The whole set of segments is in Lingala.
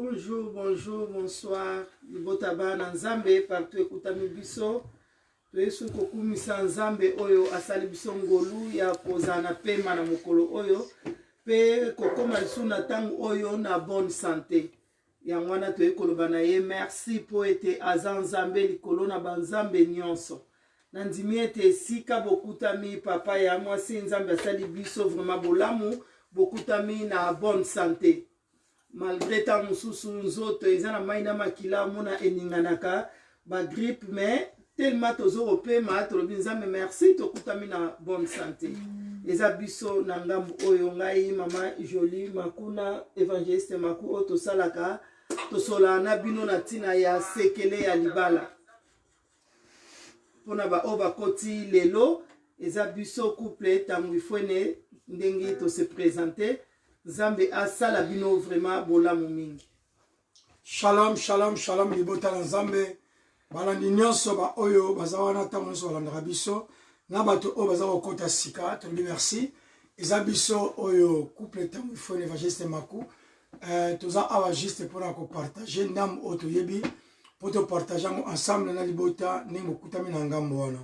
Bonjour, bonjour, bonsoir. Libota bana Nzambe partout ekutami biso. Toyesu kokumisa Nzambe oyo asali biso ngolu ya kozala na pema na mokolo oyo pe kokoma lisusu na ntango oyo na bonne sante. Yango wana toye koloba na ye merci mpo ete aza Nzambe likolo na banzambe nyonso. Nandimi ete esika bokutami papa ya mwasi Nzambe asali biso vraiment bolamu, bokutami na bonne sante. Malgre ntango mosusu nzoto eza na mai na makila, omona eninganaka ba grippe, mais tellement tozo kopema tolobi Nzambe merci, tokutami na bonne sante. Eza biso na ngambo oyo, ngai mama Jolie Makuna, evangeliste Maku, oyo tosalaka tosolaka na bino na ntina ya sekele ya libala. Mpona baoyo bakoti lelo, eza biso couple Tangu Ifwene, ndenge tose presente. Nzambe asala bino vraiment bolamu mingi. Shalom, shalom, shalom libota na Nzambe. Balandi nyonso ba oyo baza wana ntango nyonso balandaka biso na bato oyo baza kokota sika, tolobi merci. Eza biso oyo couple Tangu Ifwene Evangeliste Maku. Toza awa juste mpona kopartage ndambo oyo toyebi mpo topartage yango ensemble na libota ndenge bokutami na ngambo wana.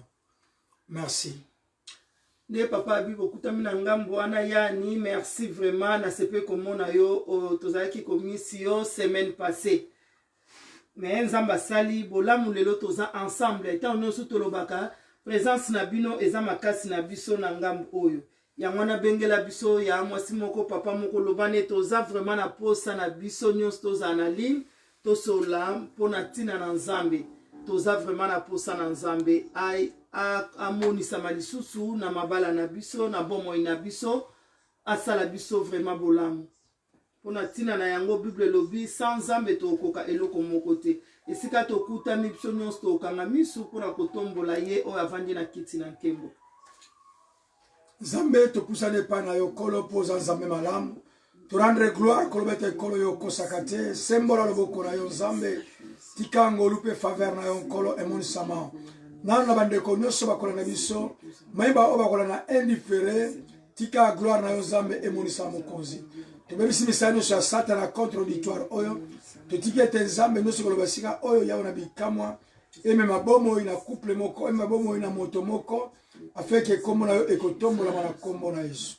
Merci. Nde papa abi bokutami na ngambo wana yani, merci vraiment, nasepeli komona yo. Oyo tozalaki komisi yo semaine passée, mais Nzambe asali bolamu, lelo toza ensemble. Ntango nyonso tolobaka présence na bino eza makasi na biso na ngambo oyo. Yango wana bengela biso ya mwasi moko, papa moko, loba ne toza vraiment na posa na biso nyonso tozala na ligne, tosola mpona ntina na Nzambe. Toza vraiment na posa na Nzambe amonisama lisusu na mabala na biso, na bomoi na biso, asala biso vraiment bolamu. Mpona ntina na yango Bible elobi sans Nzambe tokokoka eloko moko te. Esika tokutami biso nyonso tokokanga misu mpona kotombola ye oyo avandi na kiti na nkembo. Nzambe, topusani epai na yo Nkolo, mpo oza Nzambe malamu. Torendre gloire koloba ete Nkolo yo okosaka te. Sembola loboko na yo Nzambe, tika ngolu mpe faveur na yo Nkolo emonisama nano na bandeko nyonso bakolanda biso, mayeba oyo bakolanda indifféré. Tika gloire na yo Nzambe emonisama mokonzi. Tobebisi misala nyonso ya Satana contre auditoire oyo. Totiki ete Nzambe nyonso koloba esika oyo yawe na bikamwa emema bomoi na couple moko, emema bomoi na moto moko, afin que kombo na yo ekotombolama na kombo na Yesu.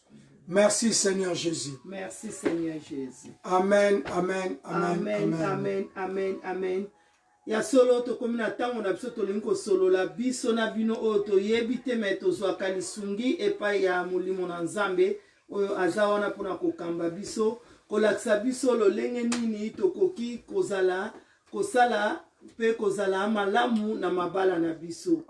Merci Seigneur Jésus. Merci Seigneur Jésus. Amen, amen, amen, amen, amen, amen, amen. Ya solo tokomi na ntango na biso tolingi kosolola biso na bino oyo toyebi te, me tozwaka lisungi epai ya molimo na Nzambe oyo aza wana mpona kokamba biso, kolakisa biso lolenge nini tokoki kozala kosala mpe kozala malamu na mabala na biso.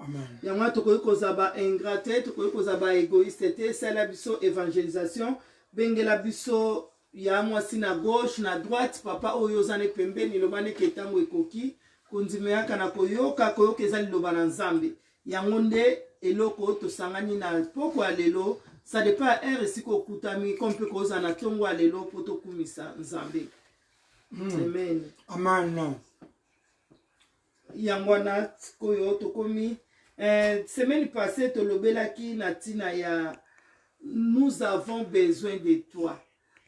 Yango wana tokoki kozala ba ingrat te, tokoki kozala ba egoïste te. Sala biso evangelisation, bengela biso ya mwasi na gauche na droite, papa oyo oza ne pembeni, loba neke ntango ekoki kondima yaka na koyoka. Koyoka eza liloba na Nzambe. Yango nde eloko tosangani na poko ya lelo. Ça dépend ya heure esika okutami, comme mpe kozala na ntongo ya lelo mpo tokumisa Nzambe. Amen. Amen. Yango wana oyo tokomi semaine passée tolobelaki na ntina ya nous avons besoin de toi.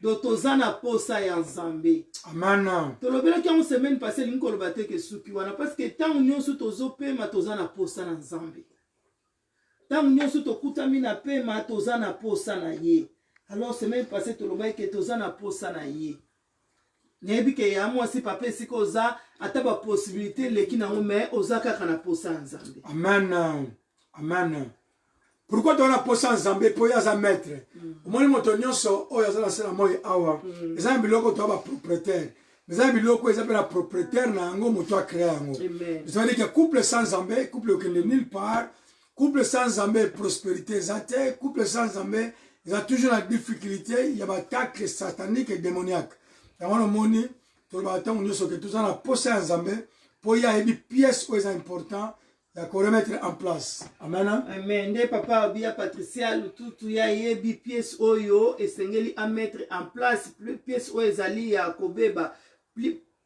Donc toza na posa ya Nzambe. Amen. Tolobelaki yango semaine passée, elingi koloba te ke suki wana, parce que ntango nyonso tozopema toza na posa na Nzambe. Ntango nyonso tokutami na pema toza na posa na ye. Alors semaine passée tolobaki ke toza na posa na ye. Nayebi ke ya mwasi papa esika oza ata ba possibilité eleki nango, mais oza kaka na posa ya Nzambe. Amen. Amen. Pourquoi toza na posa ya Nzambe? Mpo ye aza maître. Omoni moto nyonso oyo aza na se na moi awa, eza na biloko toza ba propriétaire, eza na biloko eza mpe na propriétaire na yango, moto acréa yango. C'est-à-dire que couple sans Nzambe, couple okende nulle part. Couple sans Nzambe, prospérité eza te. Couple sans Nzambe eza toujours na difficulté ya batacle satanique et démoniaque. Yango wana omoni tolobaka ntango nyonso ke toza na posa ya Nzambe, mpo ye ayebi pièce oyo eza important ya koremettre en place. Amen. Amen. Nde papa Abia Patricia Lututu ya yebi pièce oyo esengeli a mettre en place, pièce oyo ezali ya kobeba.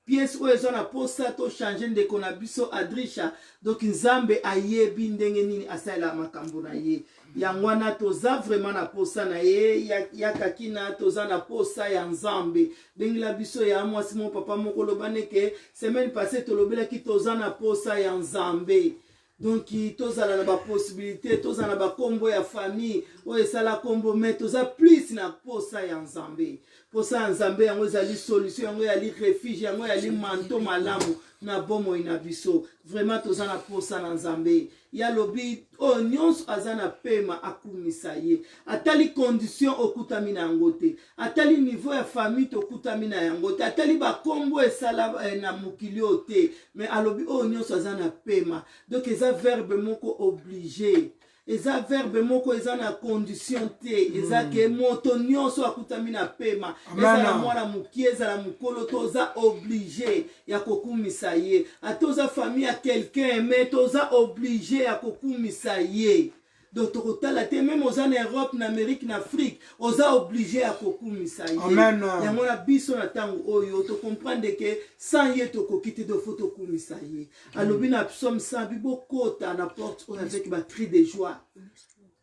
Pièce oyo eza na posa to changer ndeko na biso Adrisha. Donc Nzambe ayebi ndenge nini asalela makambo na ye. Yango wana toza vraiment na posa na ye ya, ya kakina toza na posa ya Nzambe. Bengela biso ya mwasi mo papa moko loba neke semaine passée tolobelaki toza na posa ya Nzambe. Donc tozala na ba possibilité, tozala na ba kombo ya famille oyo esala kombo, mais toza plus na posa ya Nzambe. Posa ya Nzambe yango ezali solution, yango ezali refuge, yango ezali manto malamu na bomoi na biso. Vraiment toza na posa na Nzambe. Ya lobi oyo nyonso aza na pema akumisa ye. Atali condition okutami na yango te, atali niveau ya famille tokutami na yango te, atali bakombo esala eh, na mokili oyo te, mais alobi oyo nyonso aza na pema. Donc eza verbe moko oblige, eza verbe moko eza na condition te, eza ke moto nyonso akutami na pema, ezala mwana mokie, ezala mokolo, toza oblige ya kokumisa ye. Ata oza famille ya quelqu'un, mais toza oblige ya kokumisa ye. Donc tokotala te, meme oza na Europe, na Amérique, na Afrique, oza oblige ya kokumisa ye. Yango na biso na ntango oyo tocomprendre ke sans ye tokoki te, donc faut tokumisa ye. Alobi na psaume 100 bi bokota na porte oyo avec ba cri de joie,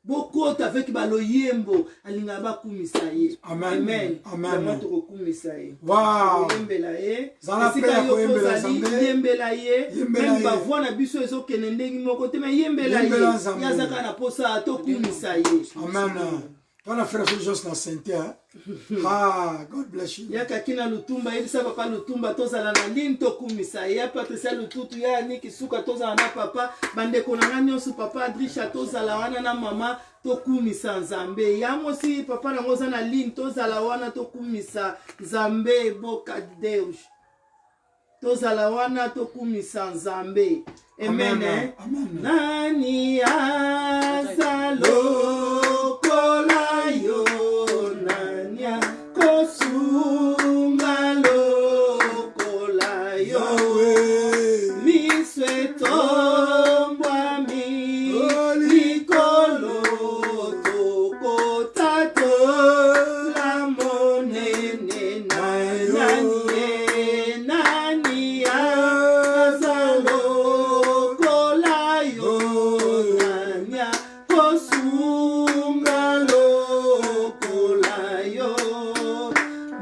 bokota avec baloyembo, alingaka bakumisa ye. Amen. Amen. Tokokumisa ye. Wow. Tokoyembela ye. Zala Esika prêt ya yo koyembela ozali, Nzambe. yembela ye. Yembela Même ye. bavoix na biso ezokende ndenge moko te, mais yembela ye. Yembela Nzambe. Ye aza kaka na posa tokumisa ye. Amen. Twana frère Jos na sainte. Ah, God bless you. Yaka kina Lutumba, yebisa papa Lutumba tozala na ligne tokumisa ye. Ya Patricia Lututu, ya Aniki Suka tozala na papa, bandeko na nga nyonso, papa Adrisha tozala wana na mama tokumisa Nzambe. Ya mosi papa nango oza na ligne, tozala wana tokumisa Nzambe. Boka Deus. Tozala wana tokumisa Nzambe. Amen. Amen. Amen. Nani aza lokola yo, nani akosunga lokola yo, Yahweh. miso etombwami likolo tokotatola monene na nani ye, nani aza lokola yo, nani akosunga lokola yo,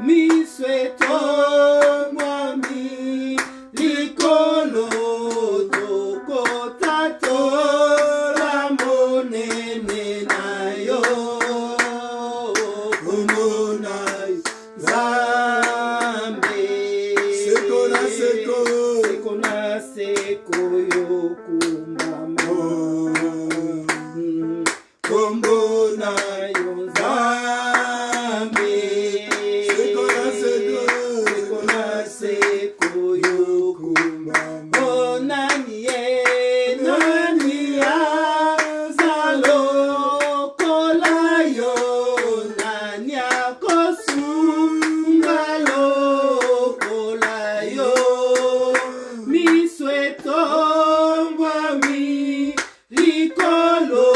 miso etombwami likolo tokotatola monene na yo, komona Nzambe. Seko na seko. Seko na seko yokumbama. Kombo na yo Nzambe. Seko na seko. Seko na seko yokumbama. Oh, nani ye, nani aza lokola yo, nani akosunga lokola yo, miso etombwami likolo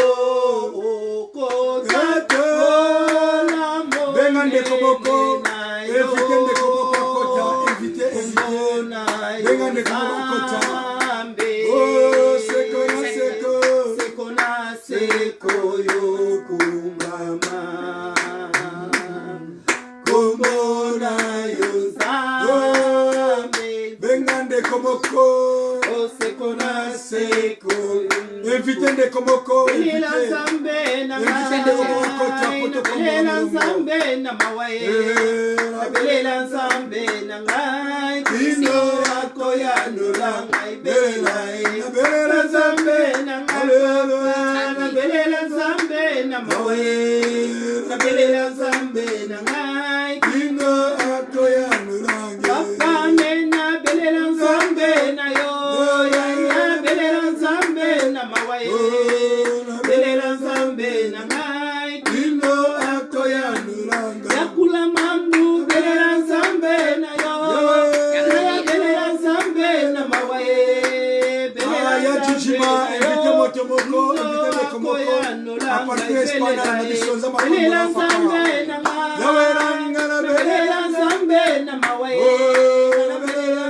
okotatola Benga ndeko moko, monene na yo. invite ndeko moko akota, invite, invite. Komona yo Benga ndeko moko akota. Nzambe. Oh, seko na seko. Seko na seko yokumbama. Kombo na yo Nzambe. Benga ndeko moko. Oh, seko na seko. Invite ndeko moko. Belela Invite. Nzambe na Invite ndeko moko akota ngai, po nabelela tokomona Nzambe na mawa ye. Eh, Nabelela Nzambe na ngai, Bino akoyanola ngai, belela ye. Nabelela Nzambe na ngai, Alleluia. nabelela Nzambe na mawa ye. Nabelela Nzambe na ngai, Bino akoyanolanga. papa me nabelela Nzambe na yo, yaya belela Nzambe na mawa ye. Belela Nzambe na ngai, Bino akoyanolanga. yakula mambu belela Nzambe na yo, yaya belela Nzambe na mawa ye. Belela Ah, ya Nzambe Jijima, na yo. invite moto moko, invite ndeko moko. Akoyanola À partir ngai, Espagne, belela na ye. biso, Nzambe Belela akomona Nzambe papa. na ngai. Yawe nanga na Belela Nzambe na mawa ye. Oh, Nabelela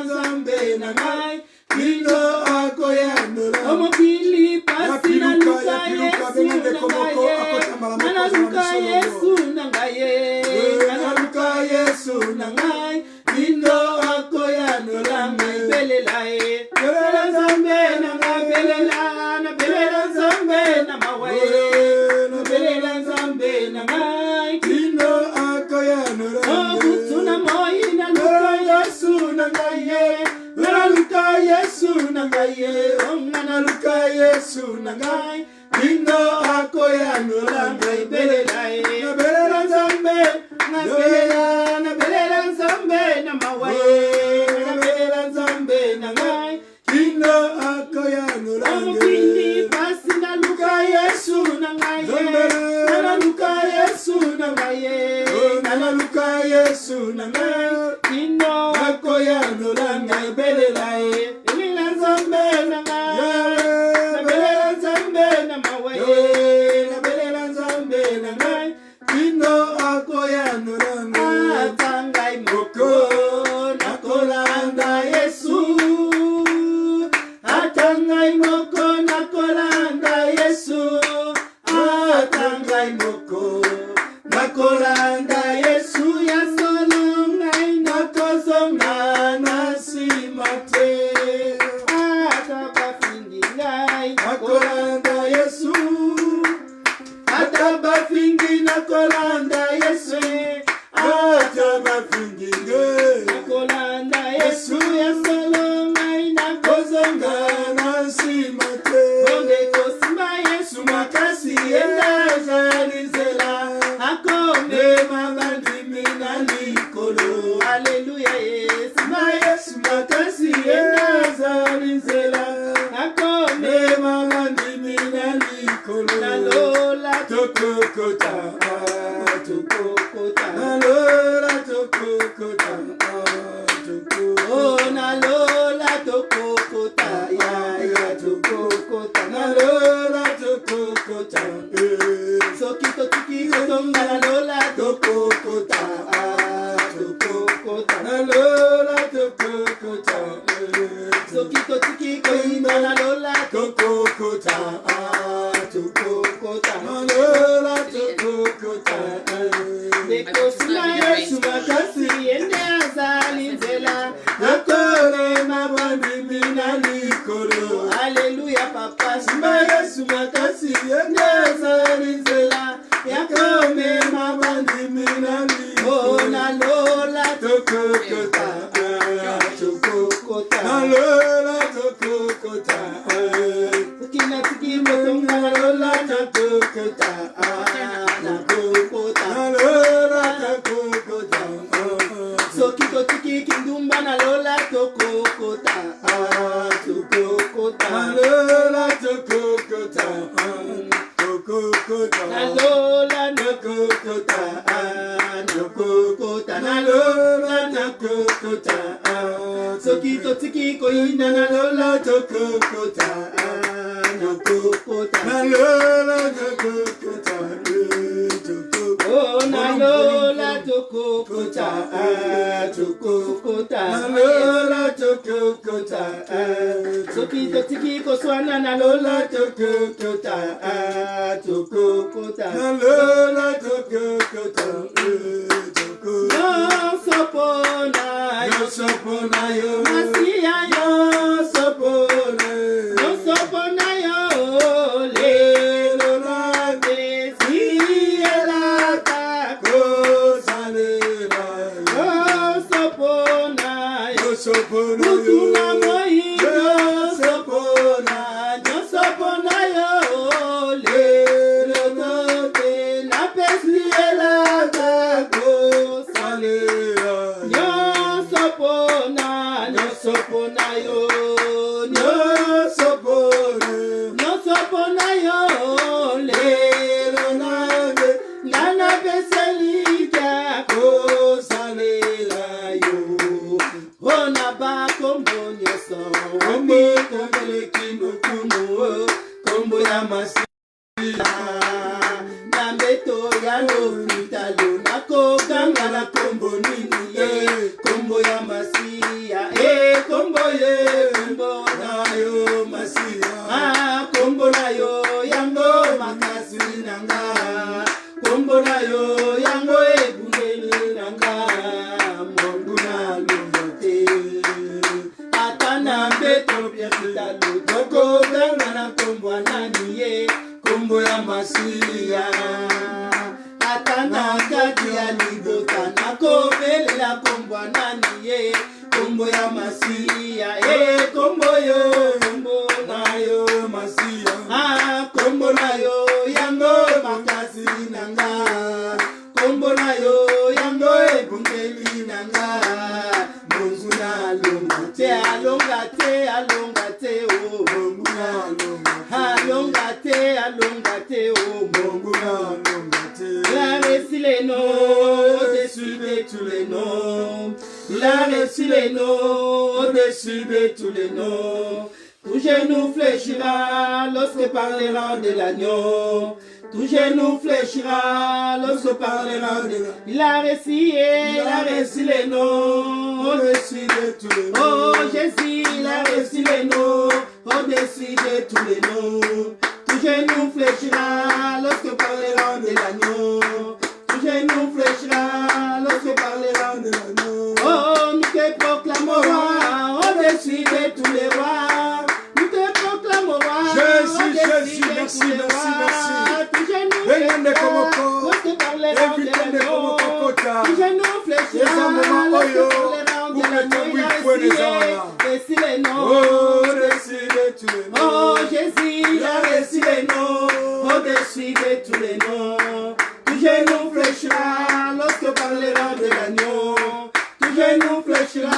na ngai ye, nga naluka Yesu na ngai, kino akoyanola ngai. Belela ye. Nabelela Nzambe. Nabelela, nabelela Nzambe na mawa ye, nabelela Nzambe na ngai, kino akoyanola omokindi ngai. Pasi, naluka Yesu na ngai ye, naluka Yesu na ngai ye, naluka Yesu na ngai, kino akoyanola ngai. Belela ye. Belela Nzambe na ngai, nabelela Nzambe na mawa ye, Nabelela Nzambe na ngai, kino akoyanola ngai. Ata ngai moko, nakolanda Yesu. Ata ngai moko, nakolanda Yesu. Ata ngai moko, nakolanda Yesu. Ya solo, ngai nakozonga na nsima te. Ata bafingi ngai, Nakolanda Yesu. Ata bafingi, nakolanda Yesu. Ata bafingi ngai, nakolanda Yesu. Ya solo, ngai nakozonga na nsima te. Bondeko, simba Yesu makasi, yenda ezali nzela akomema mema bandimi na likolo. Aleluya ye, simba Yesu makasi, yenda ezali nzela akomema mema bandimi na likolo. Na lola tokokota, tokokota. Na lola tokokota, toko O na lola tokokota, ya ya tokokota. Na lola tokokota, eh. Soki totiki kotonga, na lola tokokota, tokokota. Na lola tokokota, eh. Soki totiki koyimba, na lola tokokota, tokokota. Na lola tokokota, eh. Ndeko, simba Yesu makasi, ye nde azali nzela akomema bandimi na likolo. Aleluya papa. Simba Yesu makasi, ye nde azali nzela yakomema bandimi na o likolo. Na lola tokokota, tokokota. Na lola tokokota. Soki natiki kotonga, na lola tokokota, nakokota. Na lola tokokota. Soki totiki kindumba, na lola tokokota, tokokota. Na lola tokokota, tokokota. Na lola tokokota, nakokota. Na lola tokokota. Soki totiki koyina, na lola tokokota, nakokota. Na lola tokokota, tokokota. O na lola tokokota, tokokota. Na lola tokokota. Soki totiki koswana, na lola tokokota, tokokota. Na lola tokokota, tokokota. Nyonso mpona yo. Nyonso mpona yo. Masiya. Nyonso mpona yo. Nyonso mpona yo lelo napesi elaka kosalela. Nyonso mpona yo. Nyonso mpona butu yo. Na moi. Nyonso mpona. Nyonso mpona yo lelo tote napesi elaka kosalela. Nyonso mpona, nyonso mpona yo. Nyonso mpona. Nyonso mpona yo lelo nabe nga napeselikia kosalela yo. Mpona bakombo nyonso, kombo kombeleki lokumu o, kombo ya Masiya. Na mbeto ya lopitalo, nakokanga na kombo nini ye? Kombo ya Masiya e, kombo ye, kombo na yo Masiya. Ah, kombo na yo yango makasi na nga, kombo na yo yango ebundeli na nga, monguna alonga te. Ata na mbeto ya lopitalo, tokoganga na kombo ya nani ye? Kombo ya Masiya. Ata na kati ya libota, nakobelela kombo ya nani ye? Kombo ya Masiya, eh, kombo yo, kombo na yo, Masiya. Ah, kombo na yo, yango makasi na nga. Kombo na yo, yango ebundeli na nga. Monguna alonga te, alonga te, alonga te, oh. Monguna alonga te. Alonga te, alonga te, oh. Monguna alonga te. Il a reçu les noms au-dessus de tous les noms. Il a reçu les noms au-dessus de tous les noms. Tout genou fléchira lorsque parlera de l'agneau. Tout genou fléchira lorsque parlera de l'agneau. Il a reçu, il a reçu les noms au-dessus de tous les noms. Oh Jésus, il a reçu les noms au-dessus de tous les noms. Tout genou fléchira lorsque parlera de l'agneau. Tout genou fléchira lorsque parlera de l'agneau. Oh, nous te proclamons roi au-dessus de tous les rois. Nous te proclamons roi Jésus, au-dessus Jésus, de merci, tous les merci, rois. merci. Tout genou Bengende fléchira komoko. lorsque parlera de Évitez de l'agneau. komokokota. Tout genou fléchira Eza moment lorsque oyo, parlera de buka l'agneau. Il a tobwi reçu, eza wana. reçu les noms. Au-dessus de tous les noms. Oh Jésus, il a reçu les noms au-dessus de tous les noms. Tout genou fléchira lorsque parlera de l'agneau. Tout genou fléchira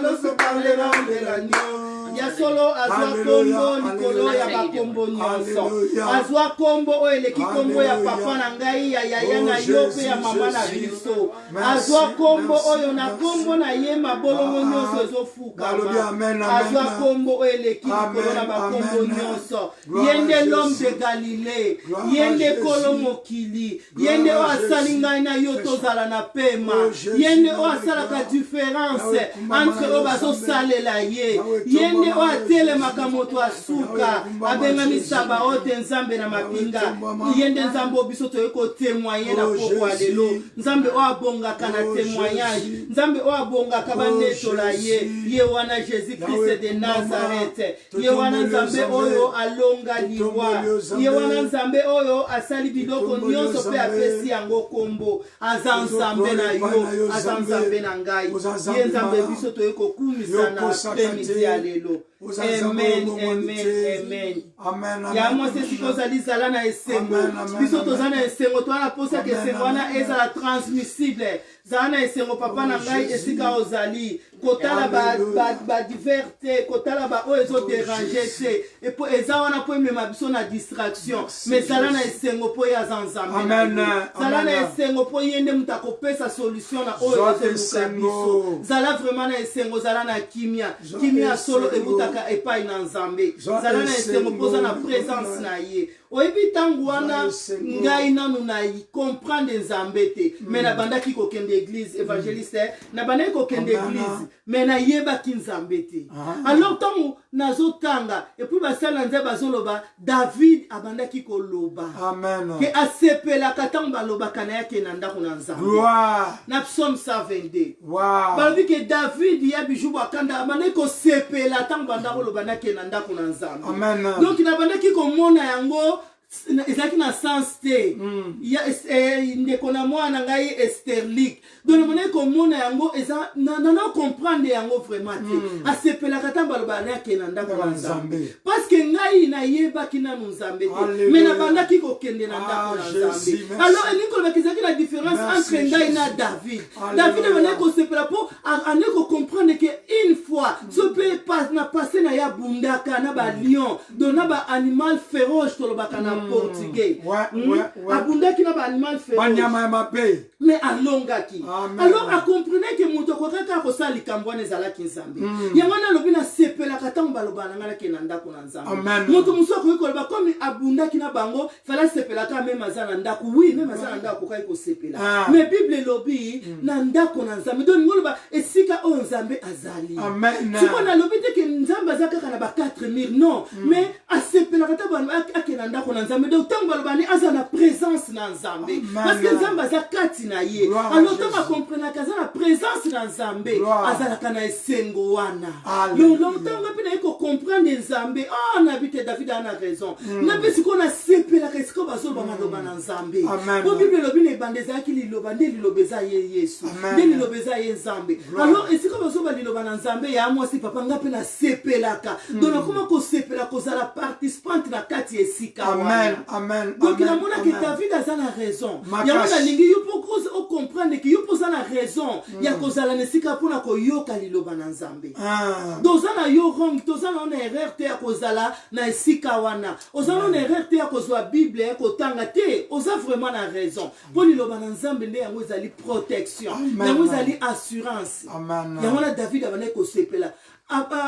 lorsque parlera de l'agneau. Ya solo azwa Alléluia, kombo likolo ya alléluia. bakombo nyonso. Alléluia. Azwa kombo oyo eleki kombo ya Alléluia. papa na ngai ya yaya Oh, na yo mpe ya Jésus, mama na Jésus. biso. Merci, Azwa kombo merci, oyo na merci. kombo na ye mabolongo Ah, nyonso balobi ezofukama. amen, amen. Azwa kombo oyo eleki likolo na Amen, bakombo amen. nyonso. Gloire Ye à nde l'homme Jésus. de Galilée. Gloire Ye à nde Jésus. kolo mokili. Gloire Ye nde oyo à asali Jésus. ngai na yo tozala na pema. Oh, Jésus, Ye nde oyo Nawe asalaka gloire. différence Nawe kumbama entre na oyo yo, bazosalela ye. Nawe Ye nde tombama oyo na yo, atelemaka Jésus. moto asuka. Nawe kumbama, Abengami Jésus. Sabaote nzambe na mapinga. tombama. Ye nde nzambe oyo biso toyei kotémoigne na Oh, pokwa Jésus. lelo. Nzambe oyo abongaka na Oh, témoignage. Jésus. Nzambe oyo abongaka Oh, banetola ye. Jésus. Ye wana Jésus Christ Nawe de kumbama. Nazareth. Ye wana Totomboli nzambe yo, Nzambe. oyo alonga liwa. Totomboli yo, Nzambe. Ye wana nzambe oyo asali biloko Totomboli yo, nyonso mpe Nzambe. apesi yango kombo. Aza nzambe na Totomboli epai na yo, yo, aza Nzambe. nzambe na ngai. Oza Nzambe Ye nzambe malamu. biso toyei kokumisa Yo na kosaka après-midi te. ya lelo. Oza Nzambe Amen, oyo amen, bomoni te. amen. Amen, amen. Ya mwasi esika ozali zala na esengo. Amen, amen, Biso amen. toza na esengo, toza na mposa ke Amen, esengo wana amen. ezala transmissible. Zala na esengo papa na Oh, ngai Jésus. esika ozali. Kotala Alléluia. badivers te, kotala baoyo ezoderange Jésus. te. Epo eza wana mpo emema biso na distraction. Merci, Mais zala na Jésus. esengo mpo ye aza nzambe na Amen, yo. Zala na amen. esengo mpo ye nde moto akopesa solution na oyo Zwa ezoluka esengo. biso. Zala vraiment na esengo, zala na kimia. Zwa Kimia ya solo esengo. ebutaka epai na nzambe. Zwa Zala na esengo mpo oza na esengo. présence na ye. Oyebi ntango wana esengo. ngai nanu na comprendre nzambe te me nabandaki kokende église évangéliste nabandaki kokende Amen. église me nayebaki nzambe te. Ah. Alors ntango nazotanga epuis basali na nzambe bazoloba David abandaki koloba Amen. ke asepelaka ntango balobaka na ye akende na ndako na nzambe. Gloire. Na psaume 122 Wow. balobi ke David ya bijou bwakanda abandaki kosepela ntango banda koloba nakende na ndako na nzambe. Amen. Donc nabandaki komona yango ezalaki na sens te. Ya, ndeko na mwana na ngai Esterlik, donc nabandaki komona yango eza nana comprendre yango vraiment te. Asepelaka ntango baloba nakende na ndako na nzambe Nzambe. parce que ngai nayebaki nanu nzambe te Alléluia. mais nabandaki kokende na ndako Ah, na Jésus, nzambe. merci. Alors elingi kolobaki ezalaki la différence Merci, entre ngai na Jésus. David. Alléluia. David abandaki kosepela mpo andaki kocomprendre ke une fois so mpe na passé na ye abundaka na balion, donc na baanimal féroce tolobaka na portugais. Ouais. Abundaki na baanimal féroce, Banyama ya mabe. mais alongaki. Amen. Alors akomprene ke moto akoka kaka kosala likambo wana ezalaki nzambe. Yango wana alobi nasepelaka ntango baloba na ngai nakende na ndako na nzambe. Amen. Moto mosusu akoki koloba komi abundaki na bango, fala asepelaka même aza na ndako. Oui, même aza na ndako akokaki kosepela. Ah. Mais Bible elobi na ndako na nzambe, donc ningo oloba esika oyo nzambe azali. Amen. Sikoyo nalobi te ke nzambe aza kaka na ba 4 murs, non, mais asepelaka ta akende na ndako na nzambe. Donc ntango baloba ni aza na présence na nzambe Amen. parce que nzambe aza kati na ye. Gloire à Alors ntango Jésus. akomprenaka aza na présence na nzambe, Gloire. azalaka na esengo wana. Alléluia. Donc ntango mpe naye kocomprendre nzambe, ah, nayebi te David aza na raison nga mpe sikoyo nasepelaka esika bazoloba maloba na nzambe. Amen. Po Bible elobi na ebanda ezalaki liloba, nde liloba eza ye Yesu, Amen. nde liloba eza ye nzambe. Gloire. Alors esika bazoba liloba na Nzambe ya mwasi, papa, nga mpe nasepelaka. Donc nakoma kosepela kozala participante na kati ya esika Amen. wana. Amen. Donc Amen. namonaki Amen. David aza na raison. Makasi. Yango nalingi yo mpo ocomprendre ke yo mpo oza na raison ya kozala na esika mpona koyoka liloba na Nzambe. Ah. Toza na yo wrong, toza na yo na erreur te ya kozala na esika wana. Oza na erreur te ya kozwa Bible ya kotanga te. Oza vraiment na raison, mpo liloba na Nzambe nde yango ezali protection. Amen. Yango ezali assurance. Amen. Yango wana David abandaki kosepela.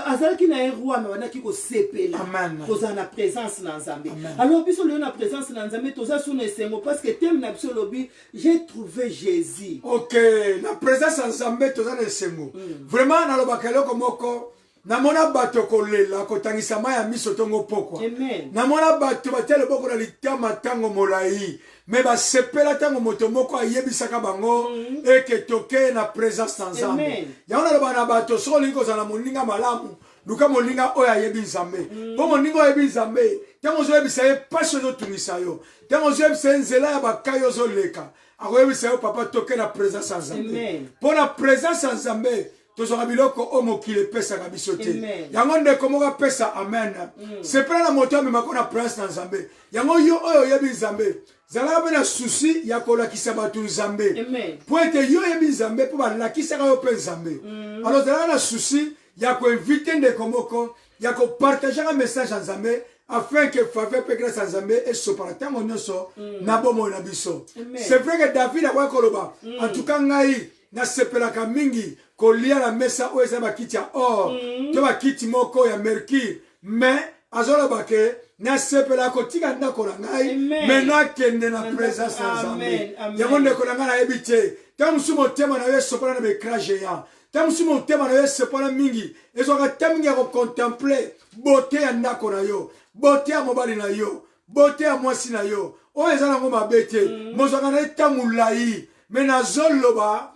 Azalaki na ye roi, me abandaki kosepela Amen. kozala na présence na Nzambe. Amen. Alors biso lelo na présence na Nzambe, toza su na esengo, parce que thème na biso elobi « J'ai trouvé Jésus ». Ok, na présence ya Nzambe toza na esengo vraiment. Nalobaka eloko moko: namona bato kolela, kotangisa mai ya miso ntongo pokwa. Amen. Namona bato batia loboko na litama ntango molai, me basepela ntango moto moko ayebisaka bango eke toke na présence na Nzambe. Amen. Yango naloba na bato: soki olingi kozala na moninga malamu, luka moninga oyo ayebi Nzambe, mpo moninga oyo ayebi Nzambe, ntango ozoyebisa ye pasi ozotungisa yo, ntango ozoyebisa ye nzela ya bakai ozoleka, akoyebisa yo: "Papa, toke na présence ya Nzambe." Amen. Mpo na présence ya Nzambe, tozwaka biloko oyo mokili epesaka biso te. Amen. Yango ndeko moko apesa amen. Sepela na moto amemako na présence na Nzambe. Yango yo oyo oyebi Nzambe, zalaka mpe na souci ya kolakisa bato Nzambe. Amen. Mpo ete yo oyebi Nzambe mpo balakisaka yo mpe Nzambe. Alors zalaka na souci ya koinviter ndeko moko, ya kopartageaka message ya Nzambe, afin que faveur mpe grâce ya Nzambe esopana ntango nyonso na bomoi na biso. Amen. C'est vrai que David akoki koloba: "En tout cas, ngai nasepelaka mingi kolia na mesa oyo eza bakiti ya or to bakiti moko ya mercure", mais azoloba ke nasepelaka kotika ndako na ngai, Amen. me nakende na Na présence ya Amen, Nzambe. amen. Yango ndeko na ngai, nayebi te, ntango mosusu motema na yo esopana na baécran géant, ntango mosusu motema na yo esopana mingi, ezwaka ta mingi ya kocontempler beauté ya ndako na yo, beauté ya mobali na yo, beauté ya mwasi na yo, oyo eza nango mabe te. Mozwaka na ye ta molai, me nazoloba,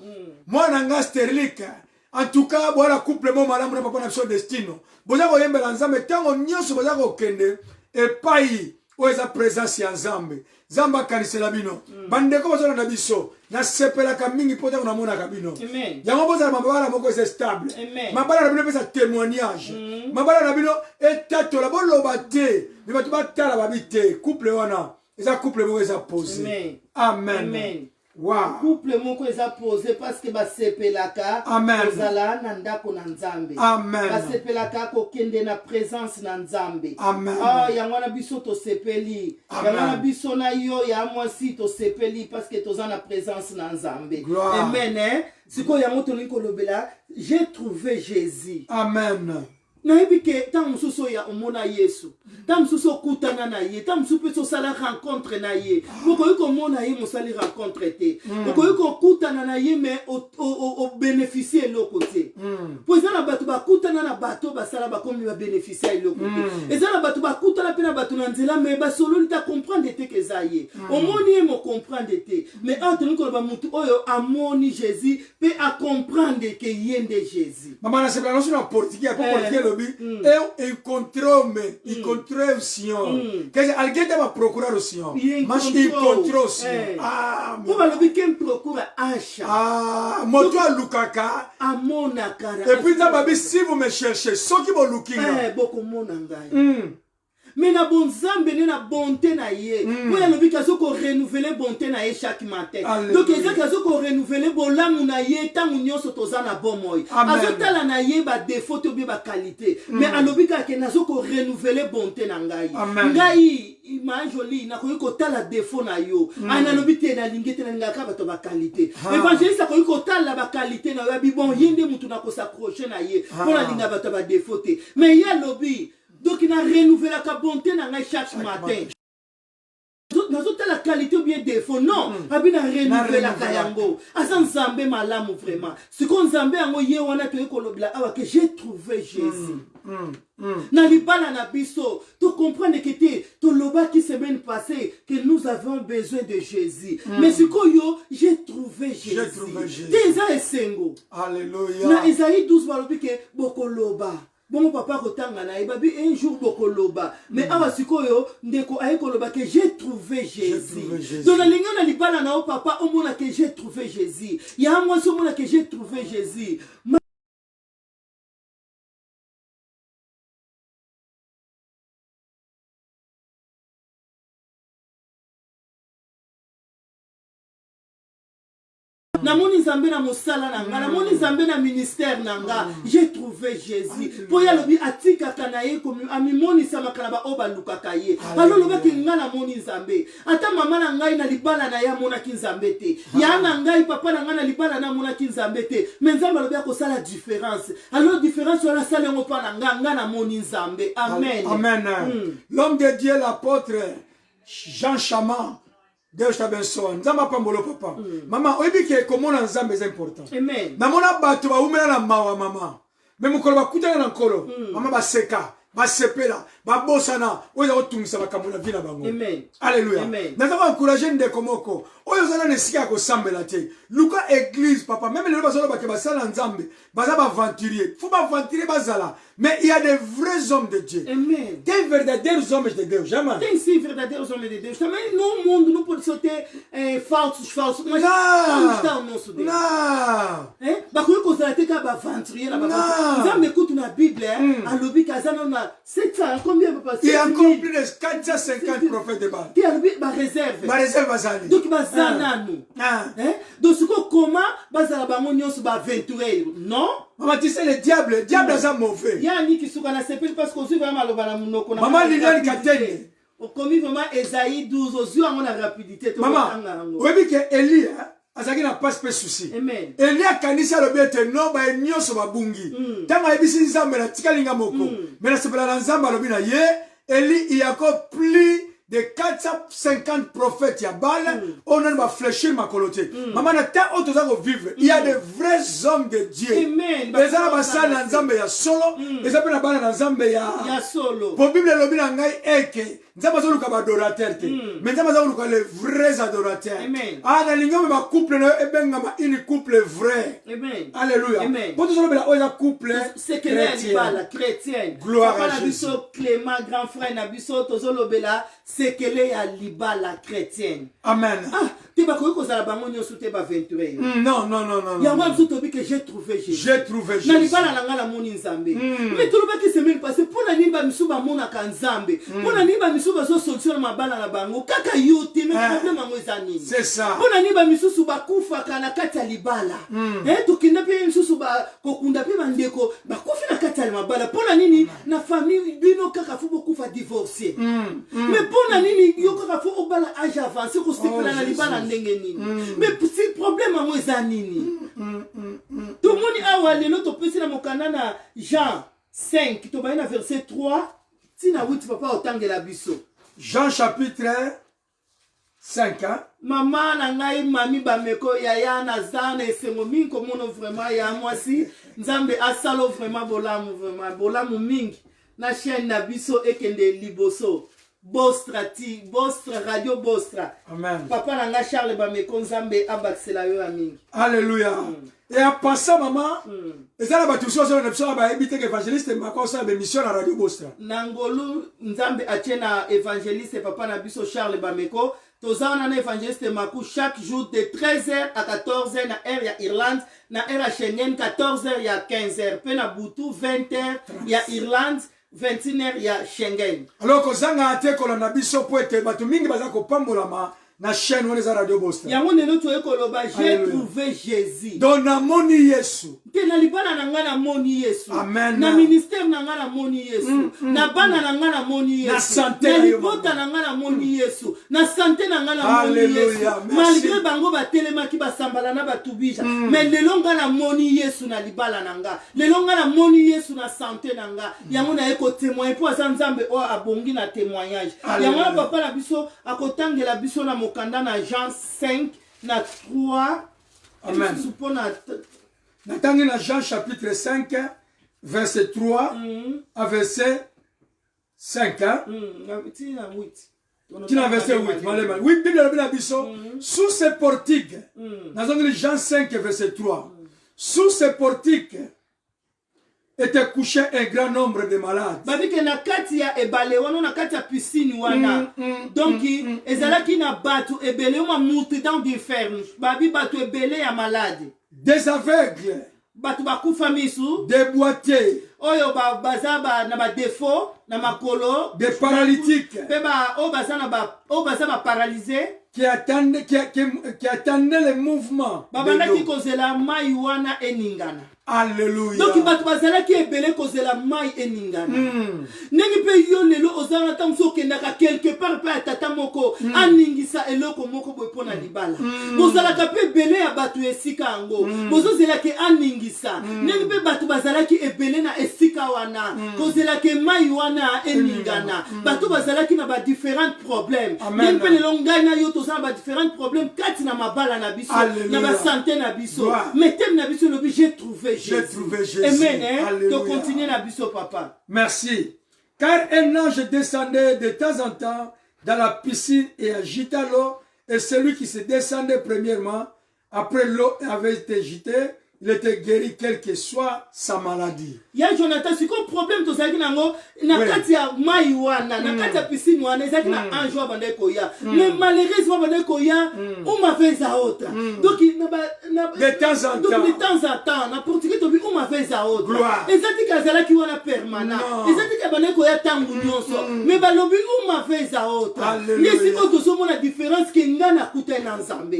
mwana nga Sterlik, en tout cas bwana couple mo malamu na papa na biso Destino, boza koyembela Nzambe ntango nyonso, boza kokende epai oyo eza présence ya Nzambe. Nzambe akanisela bino. Bandeko bazolanda biso, nasepelaka mingi mpo ntango namonaka bino. Amen. Yango bozala mabala moko eza stable. Amen. Mabala na bino epesa témoignage, mabala na bino etatola. Boloba te, me bato batala babi te couple wana eza couple moko eza posé. Amen. Amen. Amen. Wow. Couple moko eza posé parce que basepelaka Amen. kozala na ndako na Nzambe. Amen. Basepelaka kokende na présence na Nzambe. Amen. Ah, yango wana biso tosepeli. Amen. Yango wana biso na yo ya mwasi tosepeli, parce que toza na présence na Nzambe. Gloire. Amen, eh? Sikoyo yango tolingi kolobela « J'ai trouvé Jésus ». Amen. Nayebi ke ntango mosusu oyo omona Yesu, ntango mosusu okutana na ye, ntango mosusu mpe osala rencontre na ye. Okoki komona ye, mosali rencontre te. Okoki kokutana na ye, me obénéficie eloko te, mpo eza na bato bakutana na bato, basala, bakomi babénéficie ya eloko te. Eza na bato bakutana mpe na bato na nzela, me basololi ta, comprendre te ke eza ye. Omoni ye, mocomprendre te. Mais awa tolingi koloba motu oyo amoni Jésus mpe acomprendre ke ye nde Jésus. Mama, nasepela nyonso na portugais, po portugais elobi: "Eu encontrou-me, encontrei o Senhor". Quer dizer, alguém estava a procurar o Senhor, E mas encontrou. encontrou o Senhor. Ah, mpo balobi: "Quem procura acha". Ah, moto alukaka amonaka. Et puis Nzambe abi: "Si vous me cherchez", soki boluki nga, bokomona ngai. Me na bonzambe nde na bonté na ye, oyo alobiki azo korenouveler bonté na ye chaque matin. Alléluia. Donc ezaki azo korenouveler bolamu na ye ntango nyonso toza na bomoi. Amen. Azotala na ye badéfaut to bie baqualité, mais alobi kaka ke nazo korenouveler bonté na ngai. Amen. Ngai ma Jolie, nakoki kotala défaut na yo, ai nalobi te, nalingi te, nalingaka bato ya baqualité. Évangéliste akoki kotala baqualité na yo, abi: "Bon, ye nde mutu nakos'accrocher na ye", mpo nalinga bato ya badéfaut te. Mais ye alobi donc na renouvelaka bonté na ngai chaque matin. Nazotala qualité ou bien défaut, non, abi na renouvelaka Renouvelaka. yango. Aza Nzambe malamu vraiment. Sikoyo Nzambe yango ye wana toyei kolobela awa ke « J'ai trouvé Jésus ». Na libala na biso, tocomprendre ke te, tolobaki semaine passée que nous avons besoin de Jésus, mais sikoyo « J'ai trouvé J'ai Jésus ». trouvé Jésus. Te, eza esengo. Alléluia. Na Esaïe 12, balobi ke bokoloba bongo papa kotanga na ye, babi un jour bokoloba. Mais awa sikoyo ndeko aye koloba ke « J'ai trouvé Jésus ». Trouvé Jésus. Donc nalingi na libala na yo, papa, omona ke « J'ai trouvé Jésus », ya mwasi omona ke « J'ai trouvé Jésus ». Namoni Nzambe na mosala na nga. Namoni Nzambe na ministère na nga. J'ai trouvé Jésus. Mpo ye alobi atikaka na ye amimonisamaka na baoyo balukaka ye. Alo olobaki nga namoni Nzambe. Ata mama na ngai na libala na ye amonaki Nzambe te. Ya na ngai papa na ngai na libala na amonaki Nzambe te. Mais Nzambe alobi akosala différence. Alors différence wana asali yango mpa na nga, nga namoni Nzambe. Amen. Amen. L'homme de Dieu, l'apôtre Jean Chaman, Deus t'abençoa. Nzambe apambolo papa. Mama, oyebi ke komona Nzambe eza important. Amen. Namona bato bawumela na mawa mama. Mais mokolo bakutana na Nkolo, mama baseka, basepela, babosana oyo eza kotungisa makambo na vie na bango. Amen. Alléluia. Amen. Naza koencourage ndeko moko oyo oza nano esika ya kosambela te. Luka église papa, même lelo bazoloba ke basala Nzambe, baza baaventurier. Faut baaventurier bazala, mais il y a des vrais hommes de Dieu. Amen. Des verdadeiros homens de Deus, jamais. Tem sim verdadeiros homens de Deus. Também no mundo não pode só ter falsos, falsos. Mas Não. onde está o nosso Deus? Não. Eh? Bakoki kozala te kaka baaventurier na Non. Nzambe kutu na Bible alobi ke aza nano na 700 combien papa? Il y a 7000. encore plus de 450 prophètes de Baal. Te alobi bareserve. Ba réserve bazali. Donc baza Ah. nanu. Ah. Eh? Donc sikoyo koma bazala bango nyonso baaventurier. Non? Maman, tu sais, le diable, le diable aza mauvais. Ya niki suka na sepeli parce que ozwi vraiment maloba na monoko na Maman nga na Liliane rapidité. Katende. Okomi vraiment Esaïe 12 ozwi yango na rapidité Maman, tokotanga yango. oyebi ke Eli azalaki na pasi mpe souci. Amen. Eli akanisi alobi ete no baye nyonso babungi. Ntango ayebisi Nzambe natikali nga moko. Mais nasepela na Nzambe alobi na ye, Eli, il y a encore plus de 450 prophètes ya Baal oyo nani bafléchir makolo te. Mama, na temps oyo toza kovivre, il y a des vrais hommes de Dieu. Amen. Eza na basali na Nzambe ya solo, eza mpe na bana na Nzambe ya Ya solo. Po Bible elobi na ngai eke Nzambe azoluka baadorateur te, mais Nzambe azoluka les vrais adorateurs. Amen. Ah, nalingi omema couple na yo ebengama une couple vrai. Amen. Alléluia. Amen. Po tozolobela oyo eza couple sekele ya chrétien. libala chrétienne. Gloire Papa à na Jésus. biso Clément, grand frère na biso, tozolobela sekele ya libala chrétienne. Amen. Ah, te bakoki kozala bango nyonso te baaventurier. Non, non, non, non, non. Yango biso tobi que j'ai trouvé Jésus. J'ai trouvé Na Jésus. libala na ngai namoni Nzambe. Mais tolobaki semaine passée, mpo na nini bamisu bamonaka Nzambe? Mpo na nini bamisu bazosolution na mabala na bango? Kaka yo te, mais Ah. problème yango eza nini? C'est ça. Mpo na nini bamisusu bakufaka na kati ya libala? Tokenda mpe misusu kokunda mpe bandeko bakufi na kati ya mabala. Mpo na nini na famille bino kaka fo bokufa divorcé? Mais mpo na nini yo kaka fo obala âge avancé kosepela Oh, na libala Jésus. ndenge nini? Mais si problème yango eza nini? Tomoni awa lelo topesi na mokanda na Jean 5, tobaye na verset 3 ntina 8, papa otangela biso. Jean chapitre 5, hein? Mama na ngai mami Bameko, yaya, naza na esengo mingi komona vraiment ya mwasi. Nzambe asala vraiment bolamu, vraiment bolamu mingi na chaîne na biso ekende liboso, Bostra ti Bostra Radio Bostra. Amen. Papa na ngai Charles Bameko, Nzambe abakisela yo ya mingi. Alléluia. Et en passant, maman, eza na bato mosusu bazolanda biso bayebi te ke évangéliste Mako osala bémission na Radio Bostra. Na ngolu Nzambe atie na évangéliste papa na biso Charles Bameko, toza wana na évangéliste Maku chaque jour de 13h à 14h na heure ya Irlande, na heure ya Schengen 14h ya 15h, mpe na butu 20h ya Irlande, 21h ya Schengen. Alors kozanga te kolanda biso po ete bato mingi baza kopambolama na chaîne wana eza Radio Bostra. Yango lelo toye koloba j'ai Alléluia. trouvé Jésus. Donc namoni Yesu. Te na libala na ngai namoni Yesu. Amen. Na ministère na ngai namoni Yesu, na bana na ngai namoni Na Yesu, santé na na yo, libota mama. na ngai namoni Yesu, na santé na ngai namoni Alléluia. Yesu. Merci. Malgré bango batelemaki basambala na batubija, mais lelo ngai namoni Yesu na libala na nga, lelo ngai namoni Yesu na santé na nga. Yango naye kotémoigne mpo aza Nzambe oyo abongi na témoignage. Alléluia. Yango wana papa na biso akotangela biso na mokanda na Jean 5 na 3. Amen. Lisusu mpona Natangi na Jean chapitre 5 verset 3 à verset 5, hein? Ntina 8. Tina verset 8, malema. Oui, Bible elobi na biso, sous ce portique, nazongeli Jean 5 verset 3. Sous ce portique était couché un grand nombre de malades. Babike na kati ya ebale wana, na kati ya piscine wana, donc ezalaki na bato ebele, ma multitude d'infirmes, babi bato ebele ya malade. Des aveugles, Bato bakufa misu, des boiteux, oyo baza na badéfaut na makolo, des paralytiques, mpe oyo baza na oyo baza baparalyse, qui attendaient, qui attendaient le mouvement de Babandaki l'eau. Kozela mai wana eningana. Alléluia. Donc bato bazalaki ebele kozela mai eningana. Ndenge mpe yo lelo oza wana, ntango mosusu okendaka quelque part mpe ya tata moko aningisa eloko moko boye mpo na libala, bozalaka mpe ebele ya bato ya esika yango, bozozelaki aningisa. Ndenge mpe bato bazalaki ebele na esika wana kozelaki mai wana eningana, bato bazalaki na badifférents problèmes. Amen. Ndenge mpe lelo ngai na yo toza na badifférents problèmes kati na mabala na biso, Alléluia. na basanté na biso. Gloire. Mais thème na biso elobi: j'ai trouvé J'ai Jésus. Trouvé Jésus. Amen, hein? Alléluia. Tocontinue na biso, papa. Merci. Car un ange descendait de temps en temps dans la piscine et agita l'eau, et celui qui se descendait premièrement, après l'eau avait été agitée, il était guéri quelle que soit sa maladie. Ya Jonathan, sikoyo problème tozalaki nango na kati ya mai wana, na kati ya piscine wana, ezalaki na ange oyo abandaki koya, mais malheureusement abandaki koya uma vez a outra. Donc De temps en donc temps. De temps en temps, na portugais tobi uma vez a outra. Gloire. Eza tika azalaki wana permanent, Non. eza tika abandaki koya ntango nyonso, mais balobi uma vez a outra. Alléluia. Nde sikoyo tozomona différence ke ngai nakutani na Nzambe.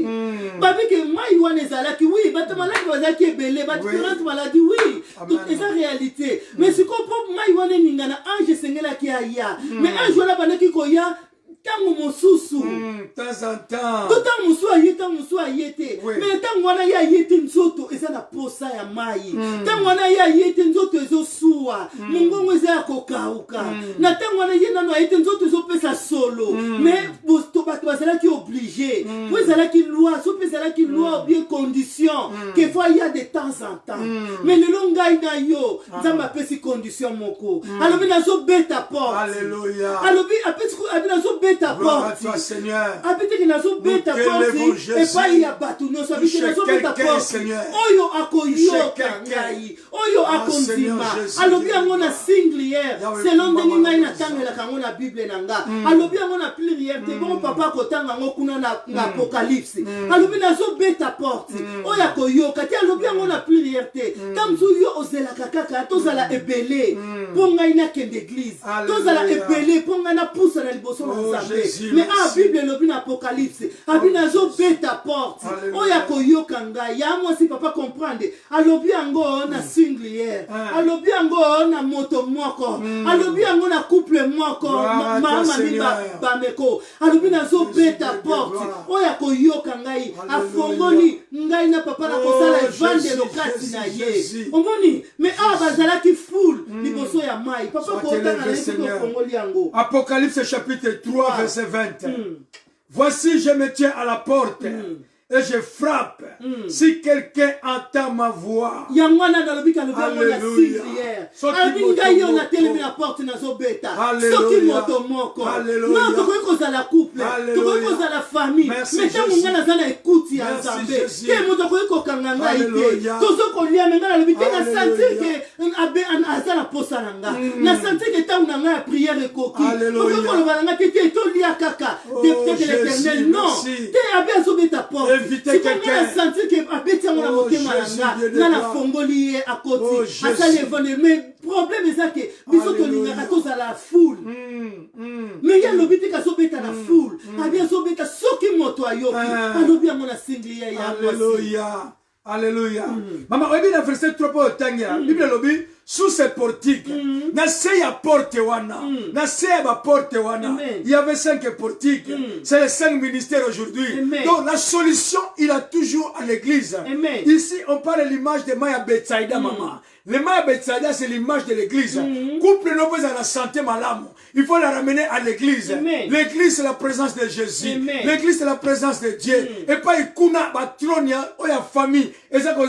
Babi ke mai wana ezalaki, oui, bato maladi bazalaki ebele, badifférentes maladies, oui. Amen. Donc eza réalité. Mais sikoyo mpo mai wana eningana, ange esengelaki aya, mais ange wana bandaki koya ntango mosusu. Temps en temps. To ntango mosusu aye, ntango mosusu aye te. Mais ntango wana ye aye te, nzoto eza na posa ya mai. Ntango wana ye aye te, nzoto ezosuwa, mongongo eza ya kokauka. Na ntango wana ye nano aye te, nzoto ezopesa solo. Mais bato bazalaki obligé po ezalaki loi, so mpe ezalaki loi ou bien condition ke faut aya de temps en temps. Mais lelo ngai na yo, Nzambe apesi condition moko, alobi: nazobeta porte. Alléluia. Alobi, apesi, abi: nazobeta Gloire à porte. toi, Seigneur. Abi teke nazobeta Nous t'élevons, porte Jésus. epai ya bato nyonso. Abi te Touche nazobeta quelqu'un, porte, Seigneur. oyo akoyoka quelqu'un. ngai, oyo Ah, akondima. Seigneur Jésus, Alobi yango na singulière Yahweh, selon ndenge Mama ngai na natangelaka yango na Bible na nga. Alobi yango na pluriel te. Bongo papa akotanga yango kuna na Apocalypse. Alobi: nazobeta porte, oyo akoyoka te. Alobi yango na pluriel te. Ntango mosusu yo ozelaka kaka tozala ebele mpo ngai nakende église, Alléluia. tozala ebele mpo ngai napusa na liboso na Oh, Nzambe. Jésus, Mais ah, merci. Bible elobi na Apocalypse, abi: nazobeta porte, Alléluia. oyo akoyoka ngai. Ya mwasi, papa, comprendre, alobi yango na singulière, Ah. alobi yango na moto moko, alobi yango na couple moko. Gloire à toi, Mama mi Seigneur. bameko, alobi: nazobeta Jésus, porte, gloire. oyo akoyoka ngai, Alléluia. afongoli ngai na papa na kosala Oh, evandelo Jésus, kati Jésus, na ye. Jésus. Omoni, mais awa bazalaki foule liboso ya mai. Papa, Sois kotanga élevé, na ye soki Seigneur. ofongoli yango. Apocalypse chapitre 3, verset 20. Voici, je me tiens à la porte et je frappe. Si quelqu'un entend ma voix, Yango wana nalobi, kalobi yango na Alléluia. singulière. Soki Alobi: moto ngai yo moko. natelemi na porte, nazobeta, Alléluia. soki moto moko. Alléluia. Non, tokoki kozala couple, Alléluia. tokoki kozala famille, Merci, mais ntango Jésus. ngai naza na écoute ya Merci, Nzambe Jésus. te, moto akoki kokanga ngai te. Alléluia. Tozokolia, mais ngai nalobi te, Alléluia. nasentir ke aza na posa na nga, nasentir ke ntango na ngai ya prière ekoki. Alléluia. Okoki koloba na ngai te: te, tolia kaka, Oh, député de Jésus, l'Éternel, non merci. te. Abe azobeta porte. Invitez Sikoyo ngai quelqu'un. nasentir ke abeti yango na Oh, motema na Jésus, nga, Dieu de nga gloire. nafongoli ye, akoti, Oh, Jésus. asali evandeli. Mais problème eza ke biso Alléluia. tolingaka tozala foule. Mais ye alobi te kazobeta na foule, abi azobeta soki moto ayoki. Ah. Alobi yango na singulier ya mwasi. Alléluia. Alléluia. Maman, oyebi na verset 3 mpo otangi ya Bible elobi sous ce portique, na se ya porte wana, na se ya baporte wana. Amen. Il y avait cinq portiques. C'est les cinq ministères aujourd'hui. Amen. Donc la solution, il a toujours à l'église. Amen. Ici, on parle de l'image de mai ya Bethsaïda, maman. Le mai ya Bethsaïda, c'est l'image de l'église. Couple no à la santé malamu, il faut la ramener à l'église. Amen. L'église, c'est la présence de Jésus. Amen. L'église, c'est la présence de Dieu. Et pas kuna batrône ya oyo ya famille eza ko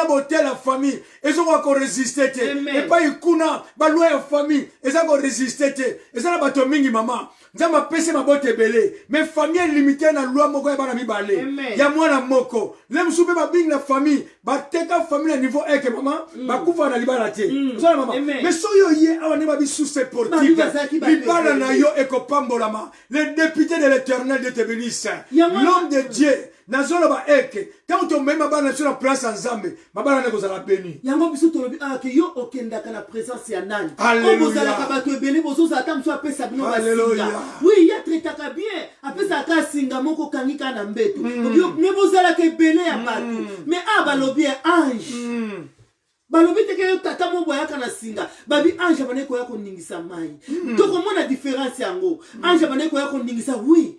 bote la famille ezokoka korésister te. Amen. Epai kuna baloi ya famille eza korésister te. Eza na bato mingi, mama, Nzambe apesi mabota ebele, mais famille elimité na loi moko ya bana mibale, Amen. ya mwana moko. Le mosusu mpe babingi na famille, bateka famille na niveau eke mama bakufa na libala te. Ozala mama. Amen. Mais soki oye awa nde babi sous Babi portique, bazalaki bato libala na ebele. yo ekopambolama. Le député de l'Éternel, Dieu te bénisse. Yango L'homme de Dieu. Nazoloba ete ntango tomemi mabala na biso na place ya Nzambe, mabala wana ekozala beni. Yango biso tolobi awa ah, ke yo okendaka na présence ya nani? Oyo bozalaka bato ebele, bozozala ata mosusu apesa bino basinga. Oui, ye atraitaka bien, apesaka kaka singa moko, okangi kaka na mbeto. Me bozalaka ebele ya bato. Mais awa balobi ya ange. Balobi te ke yo tata moko ayaka na singa. Babi ange abandaki koya koningisa mai. Tokomona différence yango. Ange abandaki koya koningisa, oui.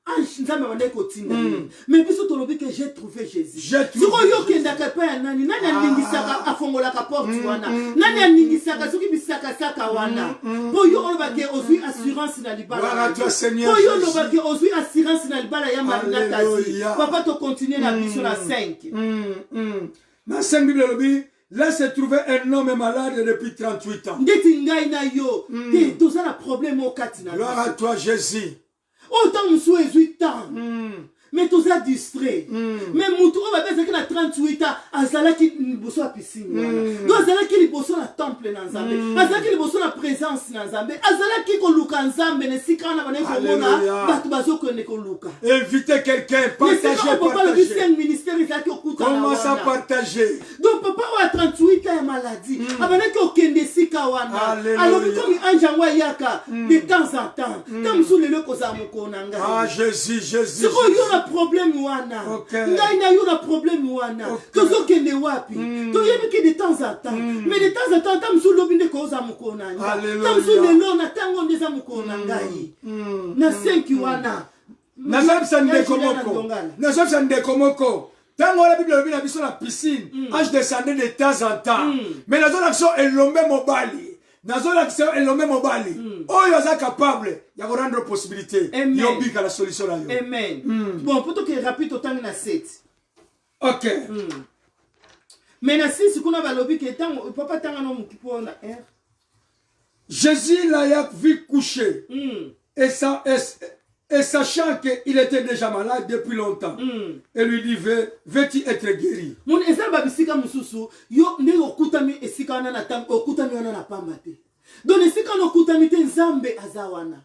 Ange Nzambe abandaki kotinda ye. Mais biso tolobi ke j'ai trouvé Jésus. J'ai trouvé Sikoyo yo Jésus. okendaka epai ya nani? Nani aningisaka, afongolaka porte wana? Nani aningisaka soki bisakasaka wana? Mpo yo oloba ke ozwi assurance na libala Gloire na à yo. toi, Seigneur Mpo yo Jésus. oloba ke ozwi assurance na libala ya Marina Kasi. Alléluia. Papa, tocontinue na biso na 5. Na 5, Bible elobi: là se trouvait un homme malade depuis 38 ans. Ndeti ngai na yo te, toza na problème oyo kati na Gloire à biso. toi, Jésus. Oyo ntango mosusu ezwi temps, mais toza distrait. Mais mutu oyo babe azalaki na 38 ans, azalaki liboso ya piscine wana. Donc azalaki liboso na temple na Nzambe, azalaki liboso na présence na Nzambe, azalaki koluka Nzambe na esika wana bandaki komona Alléluia. bato bazokende koluka. Invitez quelqu'un, Esika partagez, oyo papa alobi partagez. 5 ministère ezalaki okutana Commence à wana. partager. Donc papa oyo ya 38 ans ya maladie abandaki kokende esika wana. Alléluia. Alobi komi ange yango ayaka de temps en temps. Ntango mosusu lelo ekozala mokolo na Ah, ngai. Jésus, Jésus. Sikoyo yo na problème wana, ngai na yo na problème wana, tozokende wapi? Toyebi ke de temps en temps, mais de temps en temps, ntango mosusu lobi nde kozala mokolo na ngai. Alléluia. Ntango mosusu lelo na ntango nde eza mokolo na ngai na 5 wana. Nazobisa ndeko Ya Julia na moko, Ndongala. nazobisa ndeko moko, ntango wana Bible elobi na biso na piscine, ange descendait de temps en temps. Mais nazolakisa yo elombe mobali, nazolakisa yo elombe mobali oyo aza capable ya korendre possibilité Amen. yo bika na solution na yo. Amen. Bon, mpo tokende rapide, totangi na 7. Ok. Mais na 6 kuna balobi ke ntango papa tanga no moki mpo na r. Jésus l'ayant vu couché et sachant qu'il était déjà malade depuis longtemps, et lui dit: Veux-tu être guéri? Moni eza na babisika mosusu, yo ndenge okutami esika wana na ntango okutami wana na pamba te. Donc esika wana okutami te, Nzambe aza wana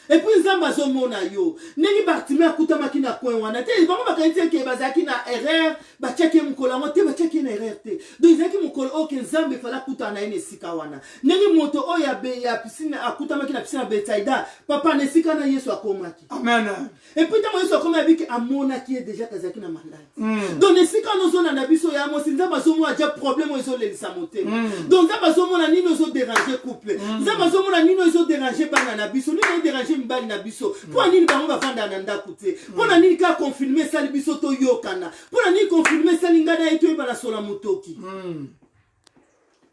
et puis Nzambe azomona yo. Ndenge Bartime akutamaki na coin wana te, bango bakanisi eke bazalaki na erreur, batiaki ye mokolo yango te. Batiaki ye na erreur te. Donc ezalaki mokolo oyo ke Nzambe efale akutana na ye na esika wana. Ndenge moto oyo ya piscine akutamaki na piscine ya Betsaida, papa, na esika na Yesu akomaki. Amen. Et puis ntango Yesu akomi, abiki amonaki ye déjà kazalaki na maladi. Donc esika wana ozolanda biso ya mosi, Nzambe azomona ja problème oyo ezolelisa motema. Donc Nzambe azomona nini ozoderange couple, Nzambe azomona nini oyo ezoderange bana na biso, nini ezoderange mibali na biso. Mpo na nini bango bavandaka na ndako te? Mpo na nini kaka confinement esali biso toyokana? Mpo na nini confinement esali ngai na ye toyeba na sola motoki?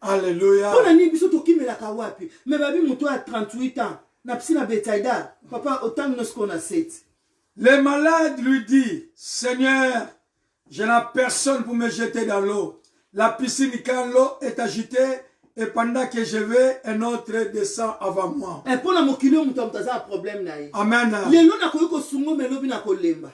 Alléluia. Mpo na nini biso tokimelaka wapi? Mais babi moto ya 38 ans na piscine ya Betsaida, papa, otangi no sikoyo na 7. Le malade lui dit: Seigneur, je n'ai personne pour me jeter dans l'eau. La piscine, quand l'eau est agitée, et pendant que je vais, un autre descend avant moi. Mpo na mokili oyo, moto ya moto aza na problème na ye. Amen. Lelo nakoki kosunga, me lobi nakolemba.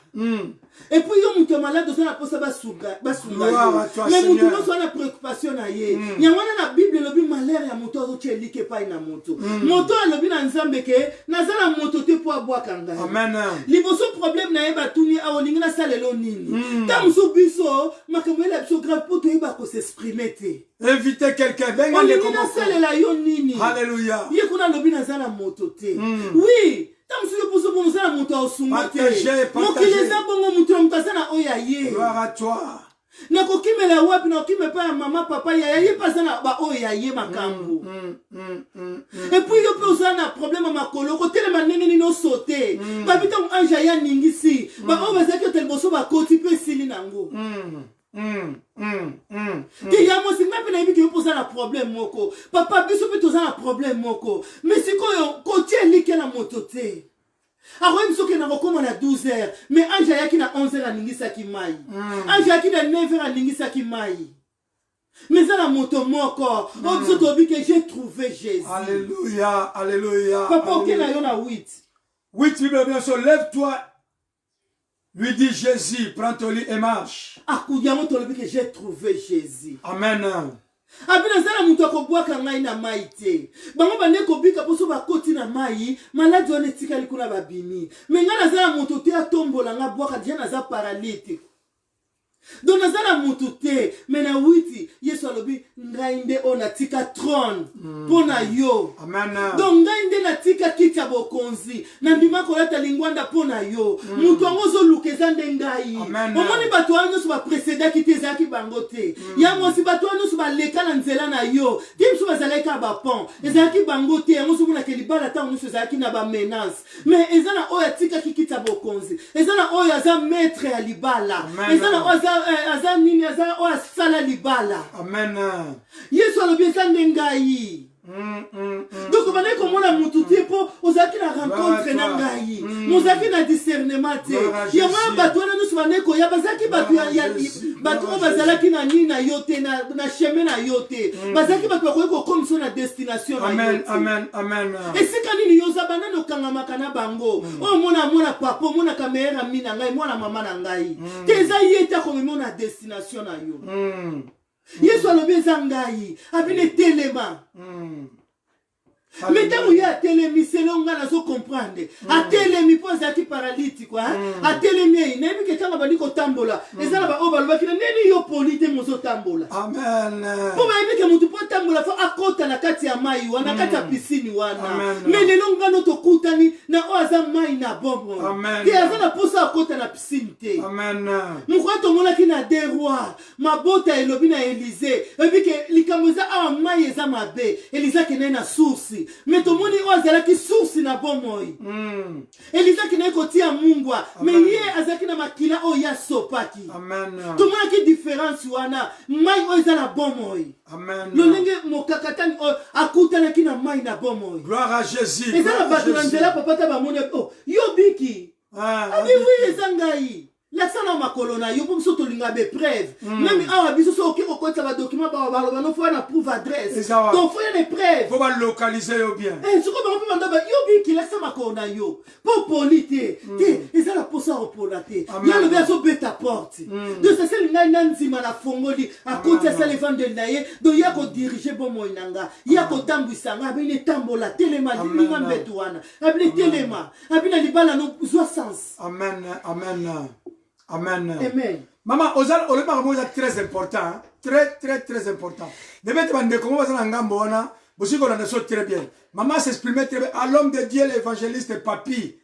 Et puis yo moto ya malade oza na mposa basunga, basunga Gloire yo. à toi, Mais moto Seigneur. nyonso wana préoccupation na ye. Yango wana na Bible elobi malheur ya moto azotia elike epai na moto. Moto alobi na Nzambe ke naza na moto te mpo abwaka ngai. Amen. Liboso problème na ye, batuni awa: olingi nasalela nini? Ntango mosusu biso makambo eyela biso grave mpo toyeba kos'exprimer te. Invitez quelqu'un. Benga Olingi ndeko moko. nasalela yo nini? Alléluia. Ye kuna alobi naza na moto te. Oui, ntango mosusu yo mposo bongo oza na moto aosunga te. Partage, partage. Mokili eza bongo, moto na moto aza na oyo ya ye. Gloire à toi. Nakokimela wapi? Nakokima epai ya mama, papa, yaya, ye mpe aza na baoyo ya ye makambo. Et puis yo mpe oza na problème ya makolo, kotelema ndenge nini osote? Babi ntango ange aya aningisi, baoyo bazalaki ota liboso bakoti mpe esili nango. Te ya mwasi, ngai mpe nayebi ke yo mpe oza na problème moko. Papa, biso mpe toza na problème moko. Mais sikoyo kotia elike na moto te. Akoyebi soki na kokóma na 12 heures, mais ange ayaki na 11 heures, aningisaki mai. Ange ayaki na 9 heures, aningisaki mai. Mais eza na moto moko oyo biso toyebi ke j'ai trouvé Jésus. Alléluia, Alléluia. Papa, oke na yo na 8. 8, Bible bien sûr: Lève-toi, lui dit Jésus, prends ton lit et marche. Aku yango tolobi ke j'ai trouvé Jésus. Amen. Abi naza na moto akobwaka ngai na mai te. Bango bande kobika mpo so bakoti na mai, maladi wana etikali kuna babimi. Me ngai naza na moto te atombola ngai bwaka, deja naza paralytique. Donc naza na motu te, me na witi Yesu alobi ngai nde oyo natika trone mpo na yo. Amen. Donc ngai nde natika kiti ya bokonzi, nandima kolata lingwanda mpo na yo. Moto yango ozoluka eza nde ngai. Amen. Omoni bato wana nyonso baprecedaki te, ezalaki bango te. Ya mwasi, bato wana nyonso baleka na nzela na yo te, mosusu bazalaki kaka bapont, ezalaki bango te. Yango ozomonaka libala ntango nyonso ezalaki na bamenance, mais eza na oyo atikaki kiti ya bokonzi, eza na oyo aza maître ya libala. Amen. Eza na oyo aza, aza nini, aza oyo asala libala. Amen. Yesu alobi eza nde ngai. Donc obandaki komona mutu te mpo ozalaki na rencontre na ngai, mozalaki na discernement te. Gloire à Yango wana Jésus. bato wana nyonso bandaki koya bazalaki bato Gloire à ya Jésus. bato Gloire oyo à bazalaki na nini na yo te, na chemin na yo te. Bazalaki bato bakoki kokomisa yo na destination na yo Amen. te. Amen. Amen. Esika nini yo oza, banani okangamaka na bango? Oyo omona mwana papa, omonaka meilleur ami na ngai, mwana mama na ngai te, eza ye te akomema yo na destination na yo. Yesu alobi eza ngai, abini telema. Me ntango ye atelemi, selo ngai nazo comprendre, atelemi mpo azalaki paralytique, atelemi ei nayebi ke ntango abandi kotambola, eza na baoyo balobaki na ndeni yo poli te mozotambola. Amen. Mpo bayebi ke motu mpo atambola fo akota na kati ya mai wana, na kati ya piscine wana. Amen. Me lelo ngano tokutani na oyo aza mai na bomoi Amen. te, aza na mposa akota na piscine te. Amen. Mokolo tomonaki na deux rois, mabota elobi na Elize, eyebi ke likambo eza awa, mai eza mabe. Elize akendaki na source, me tomoni oyo azalaki source na bomoi. Elize akendaki kotia mungwa, me ye azalaki na makila oyo ye asopaki. Amen. Tomonaki différence wana, mai oyo eza na bomoi. Amen. Lolenge mokakatani oyo akutanaki na mai na bomoi. Gloire à Jésus. Eza Gloire na à bato na Jésus. nzela, papa, ta bamoni, oh, yo biki. Ah, abi wi eza ngai, lakisa na makolo na yo, mpo biso tolinga bapreuve. Même awa biso so oke kokotisa badocument, bawa baloba no fo na preuve adresse. Eza wapi? Donc fo ya na preuve. Faut ba localiser yo bien. Eh, sikoyo bango mpe banda yo biki, lakisa makolo na yo mpo poli te te, eza na posa ya kopola te. Amen. Ye alobi azobeta porte, donc saseli ngai na ndima na fongoli, akoti, asala evandeli na ye. Donc ye akodirige bomoi na nga, ye akotambwisa nga. Abini etambola, telema, Amen. linga mbeto wana, abini telema, abini libala no zwa sens. Amen. Amen. Amen. Amen. Mama, oza olobi makambo eza très important, hein? Très très très important. Ndenge ete bandeko mo baza na ngambo wana, bosi kolanda so très bien. Mama s'exprimer très bien. À l'homme de Dieu, l'évangéliste Papi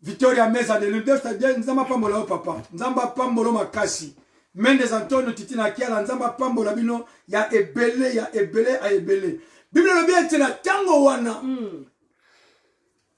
Victoria Meza de l'Union, Nzambe apambola yo papa. Nzambe apambola yo makasi. Mendes Antonio Titi na Kiala, Nzambe apambola bino ya ebele ya ebele ya ebele. Bible elobi ete na ntango wana,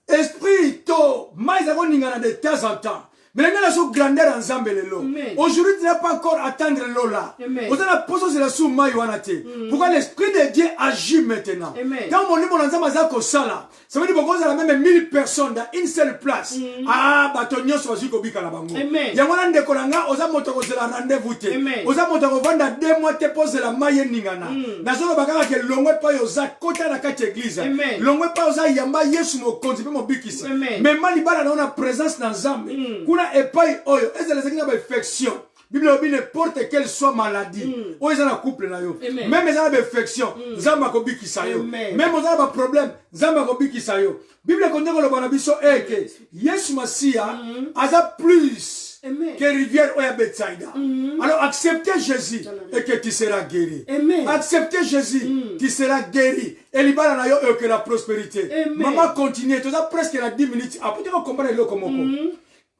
esprit to mai eza koningana de temps en temps, mais ndenge na so grandeur ya Nzambe lelo. Amen. Aujourd'hui, tu n'as pas encore attendre lola. Amen. Oza na poso ozela su mai wana te. Pourquoi? L'esprit de Dieu agit maintenant. Amen. Ntango molimo na Nzambe aza kosala, ça veut dire bokozala même 1000 personnes dans une seule place. Ah, bato nyonso bazwi kobika na bango. Amen. Yango wana, ndeko na nga, oza moto akozela rendez-vous te. Amen. Oza moto akovanda 2 mois te mpo ozela mai eningana. Nazoloba kaka ke longwe epai oza, kota na kati ya église. Amen. Longwe epai oza, yamba Yesu mokonzi mpe mobikisi. Amen. Mema libala na yo na présence na Nzambe. Kuna epai oyo ezala ezalaki na bainfection, Bible elobi n'importe quelle soit maladie oyo eza na couple na yo, Amen. même eza na bainfection, Nzambe akobikisa yo. Amen. Même oza na baproblème, Nzambe akobikisa yo. Bible ekondi koloba na biso eke Yesu Masiya aza plus Amen. que rivière oyo ya Betsaida. Alors acceptez Jésus et que tu seras guéri. Amen. Acceptez Jésus, tu seras guéri et libala na yo oyo la prospérité. Amen. Mama, continue, toza presque na 10 minutes après toko comprendre eloko moko.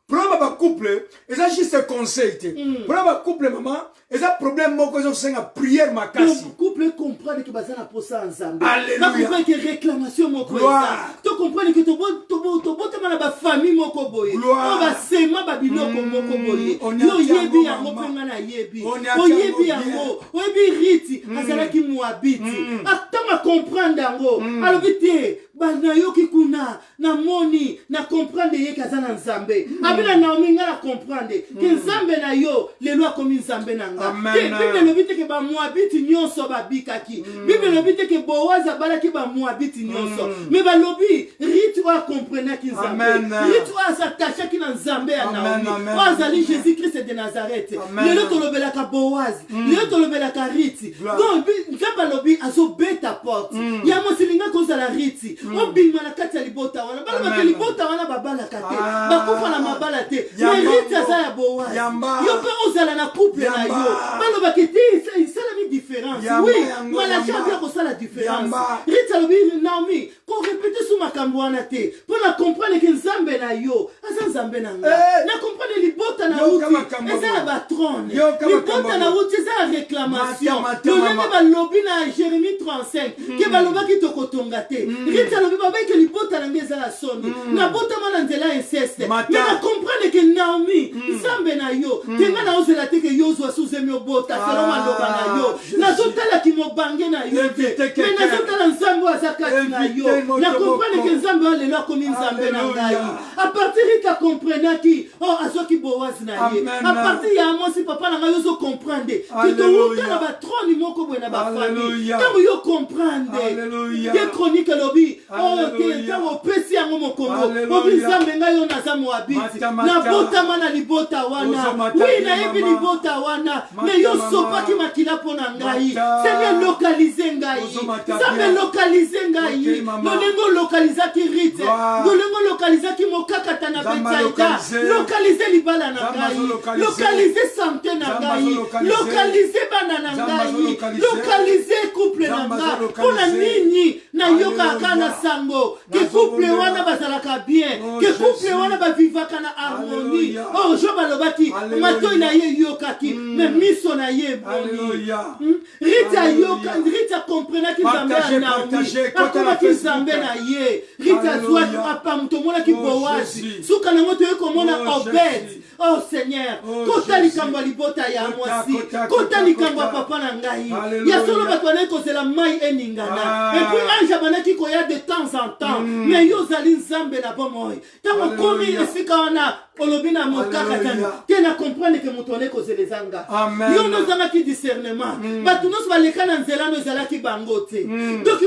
Problème ya bacouple eza juste conseil te. Problème ya bacouple, mama, eza problème moko ezosenga prière makasi. Donc, couple comprendre que baza na posa ya Nzambe. Alléluia. Bacomprendre ke réclamation moko eza. Gloire. Tocomprendre ke tobotama na bafamille moko boye Gloire. oyo basema babiloko moko boye. Oniati Yo oyebi yango, yango, mama. mpe nga nayebi. Oniati Oyebi yango bien. yango, oyebi Riti azalaki Moabiti. Ntango acomprendre yango, alobi te. Nayoki kuna, namoni, na comprendre ye ke aza na Nzambe. Abi na Naomi, nga na comprendre ke Nzambe na yo lelo akomi Nzambe na nga. Te, Bible elobi te ke Bamoabiti nyonso babikaki. Bible elobi te ke Boaz abalaki Bamoabiti nyonso. Mais balobi Ruth oyo akomprenaki Nzambe, Ruth oyo asatachaki na Nzambe ya Naomi, oyo azali Jésus Christ de Nazareth. Lelo tolobelaka Boaz, lelo tolobelaka Ruth. Donc Nzambe alobi azobeta porte. Ya mwasi, lingaka ozala Ruth, obima na kati ya libota wana. Balobaka libota wana babalaka te, bakufa na mabala te, mais Ruth aza ya Boaz. Yo mpe ozala na couple na yo, balobaki te esalami différence. Oui, Malachi abi akosala différence. Ruth alobi Naomi, korépéter su makambo wana te, mpo na comprendre ke Nzambe na yo aza Nzambe na nga. Na comprendre libota na Yoka uti makambo eza na boye. batrône, Yoka libota makambo na boye. uti eza ya réclamation. Mata, mata, Lolenge mama. balobi na Jérémie 35 ke balobaki tokotonga te. Ruth alobi babaki libota na ngai eza ya soni, nabotama na nzela ya inceste. Mata. Mais na comprendre ke Naomi, Nzambe na yo te, nga naozela te ke yo ozwa suzemi obota selon Ah, maloba na yo. Jésus. Nazotalaki mobange na yo te, Invite mais quelqu'un. nazotala Nzambe oyo aza kati na yo. Invite moto Na comprendre moko. ke Nzambe oyo lelo akomi Nzambe na ngai. Alléluia. À partir Ruth akomprenaki, oh, azwaki Boaz na ye. Amen. À partir ya mwasi, papa na ngai, ozocomprendre ke Alléluia. touta na batrône moko boye na bafamille. Alléluia. Ntango yo comprendre Alléluia. de Chronique elobi oyo te, Alléluia. ntango opesi yango mokongo, Alléluia. obi Nzambe, ngai oyo naza Moabiti, Mata, mata. nabotama na libota wana. Ozomata Oui, bien, nayebi mama. libota wana, Mata, mais yo mama. sopaki makila mpo na ngai. Mata. Seigneur, localise ngai. Ozomata Nzambe, bien. localise ngai. Ok, mama. Lolenge olokalizaki Ruth, Gloire. lolenge olokalizaki mokakata na Nzambe Betsaida, alocalize. localise libala na Nzambe ngai, azolocalize. localise santé na Nzambe ngai, azolocalize. localise bana na Nzambe ngai, azolocalize. localise couple na Nzambe nga. azolocalize. Mpo na nini nayokaka na Alléluia. sango ke couple Nazobondela. wana bazalaka bien, Oh, ke couple Jésus. wana bavivaka na harmonie? Alléluia. Or jo balobaki Alléluia. matoi na ye eyokaki, mais miso na ye eboni. Alléluia. Ruth ayoka, Alléluia. Ruth akomprenaki Nzambe ya Partagez, Naomi, partagez. Kota na akomaki Facebook. Nzambe na ye. Ruth azwaki Alléluia. apa, tomonaki Oh, Boazi, Jésus. suka nango toye komona Oh, Obed. Jésus. Oh Seigneur, Oh, kota Jésus. likambo ya libota ya Kota, mwasi, kota, kota kota, likambo ya kota. papa na ngai. Alléluia. Ya solo, bato bandaki kozela mai eningana, Ah. et puis ange abandaki koya de temps en temps, mais yo ozali Nzambe na bomoi. Ntango okomi Alléluia. esika wana, olobi na mokakatani Alléluia. te, na comprendre ke moto wana ekozela eza nga. Amen. Yo nde ozangaki discernement. Bato nyonso baleka na nzela no ezalaki bango te. Donc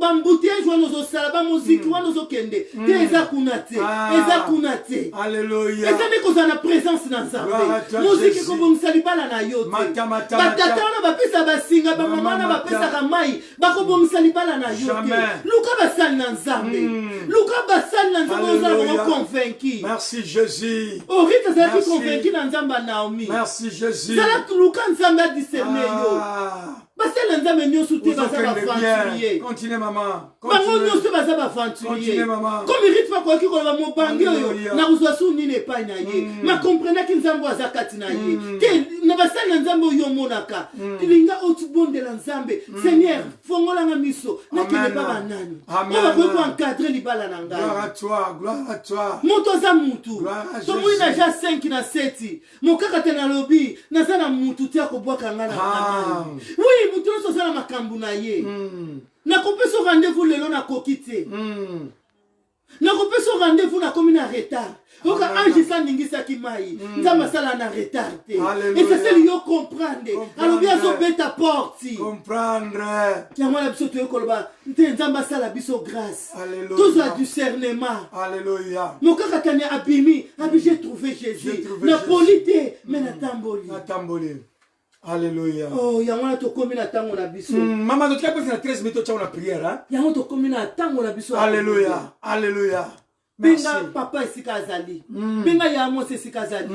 baembouteillage wana ozosala, bamoziki wana ozokende te, eza kuna te. Ah. Eza kuna te. Alléluia. Eza nde kozala na présence na Gloire à Nzambe. toi, Moziki Jésus. kobongisa libala na yo te. Mata, mata, Batata mata. wana bapesa basinga, bamama Mama, wana mata. bapesaka mai, bakobongisa libala na yo te. Jamais. Luka basali na Nzambe, luka basali na Nzambe ozala Alléluia. bango convaincu. Merci Jésus. Oh, Ruth azalaki Merci. convaincu na Nzambe ya Naomi. Merci Jésus. Zala, luka Nzambe adiscerne yo. Ah. Basali na Nzambe nyonso te baza Ozokende bien. baaventurier. Continue, maman. Bango Continue. nyonso baza baaventurier. Continue, maman. Comme Ruth bakoki koloba mobange oyo, Alléluia. nakozwa su nini epai na ye? Makomprenaki Nzambe oyo aza kati na ye te. Na basali na Nzambe oyo omonaka, linga otubondela Nzambe: Seigneur, fongolanga miso, nakende Amen. pa banani Amen. oyo bakoki koencadrer libala na ngai. Gloire à toi, gloire à toi. Moto aza mutu. Gloire à Tomoni Jésus. na ja 5 na 7, mokaka te, nalobi naza na mutu te akobwaka ngai na Ah. mai. Oui, mutu nyonso aza na makambo na ye. Nakopesa rendez-vous lelo, nakoki te. Nakopesa rendez-vous, nakomi na retard. Oka Amen. ange esa aningisaki mai, Nzambe asala na retard te. Alléluia. Esaseli yo comprendre. Comprendre. Alobi azobeta porte. Comprendre. Yango wana biso toyei koloba nte Nzambe asala biso grâce, Alléluia. tozwa discernement. Alléluia. Mokakatani abimi, abi: j'ai trouvé Jésus. J'ai trouvé Napoli te, mais natamboli. Natamboli. Alléluia. Oh, yango wana tokómi na ntango na biso. Mama, totika mpesi na 13 minutes, otyango na prière, hein? Yango tokómi na ntango na biso ya Alléluia. Alléluia. Merci. Benga papa esika azali, benga ya mwasi esika azali.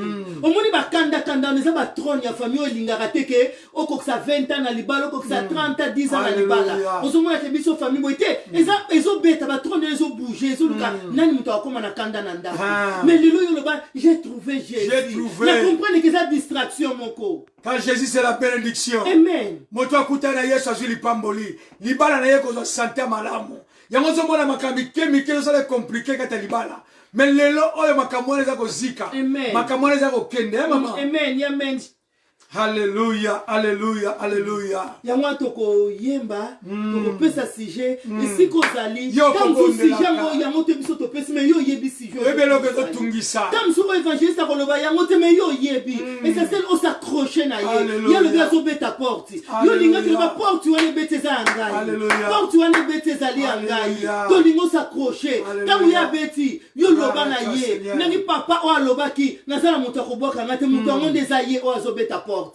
Omoni bakandakanda wana eza batrône ya famille oyo elingaka te ke okokisa 20 ans na libala, okokisa 30 ans, 10 ans na libala. Alléluia. Ozomona ke biso famille boye te, eza ezobeta batrône oyo, ezobouge, ezoluka nani moto akóma na kanda na ndako. Ah. Mais lelo oyo oloba: j'ai trouvé Jésus. J'ai trouvé. Na comprendre ke eza distraction moko. Quand Jésus, c'est la bénédiction. Amen. Moto akutani na Yesu azwi lipamboli, libala na ye kozwa santé ya malamu. Yango ozomona makambo mike mike ezosala compliqué kati ya libala, mais lelo oyo makambo wana eza kozika. Amen. Makambo wana eza kokende, eh, mama? Amen, amen. Alléluia, alléluia, alléluia. Yango wana tokoyemba, tokopesa sujet esika ozali. Yo Ntango mosusu kobondelaka. sujet yango, yango te biso topesi, mais yo oyebi sujet oyo Oyebi eloko ozali. ezotungisa. Ntango mosusu oyo évangéliste akoloba yango te, mais yo oyebi. Essentiel os'accroche na ye. Alléluia. Ye alobi azobeta porte, yo Alléluia. olingaki loba porte wana ebeti eza ya ngai. Alléluia. Porte wana ebeti ezali ya ngai. Alléluia. Tolingi os'accroche. Alléluia. Ntango ye abeti, yo loba na Gloire à toi, ye. Seigneur. Ndenge papa oyo alobaki, naza na moto akobwaka ngai te, moto yango nde eza ye oyo azobeta porte.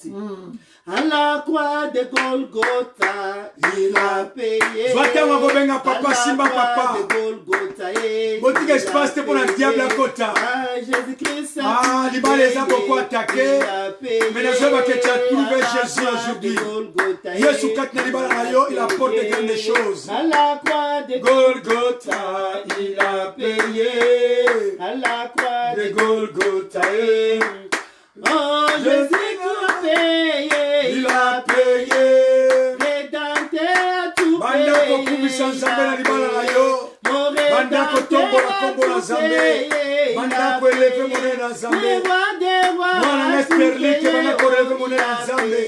À la croix de Golgotha, il a payé. Zwa ntango akobenga papa, À la simba croix papa. de Golgotha, eh, Botika il a espace te mpona payé. diable akota. Ah, Jésus-Christ a Ah, tout libala eza payé. beaucoup attaqué. Il a payé. Mais nazoyeba que tu as trouvé À la Jésus croix aujourd'hui. de Golgotha, eh, Yesu kati na libala na yo, il apporte a payé. grandes choses. À la croix de Golgotha, il a payé. À la croix De de Golgotha, eh. Oh, Jésus a payé. Il a payé. Rédempteur a tout Banda payé. kokumisa Nzambe na libala na yo. Banda kotombola kombo na Nzambe. Banda koélever monene na Nzambe. Mwana na Sterlike, banda korelever monene na Nzambe.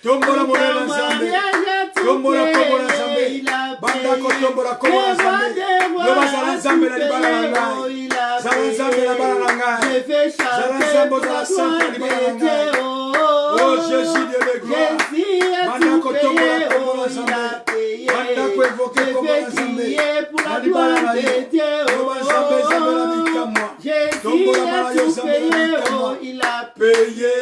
Tombola monene na Nzambe. Tombola kombo na Nzambe. Banda kotombola kombo na Nzambe. Loba zala Nzambe na libala na ngai. Zala Nzambe na bala na ngai. Zala Nzambe, ozala centre na libala na ngai. Oh, Jésus, Dieu de gloire. Banda kotombola kombo na Nzambe. Banda koévoquer kombo na Nzambe na libala na yo. Loba Nzambe, Nzambe na bikamwa. Tombola na yo, Nzambe na bikamwa. Peye.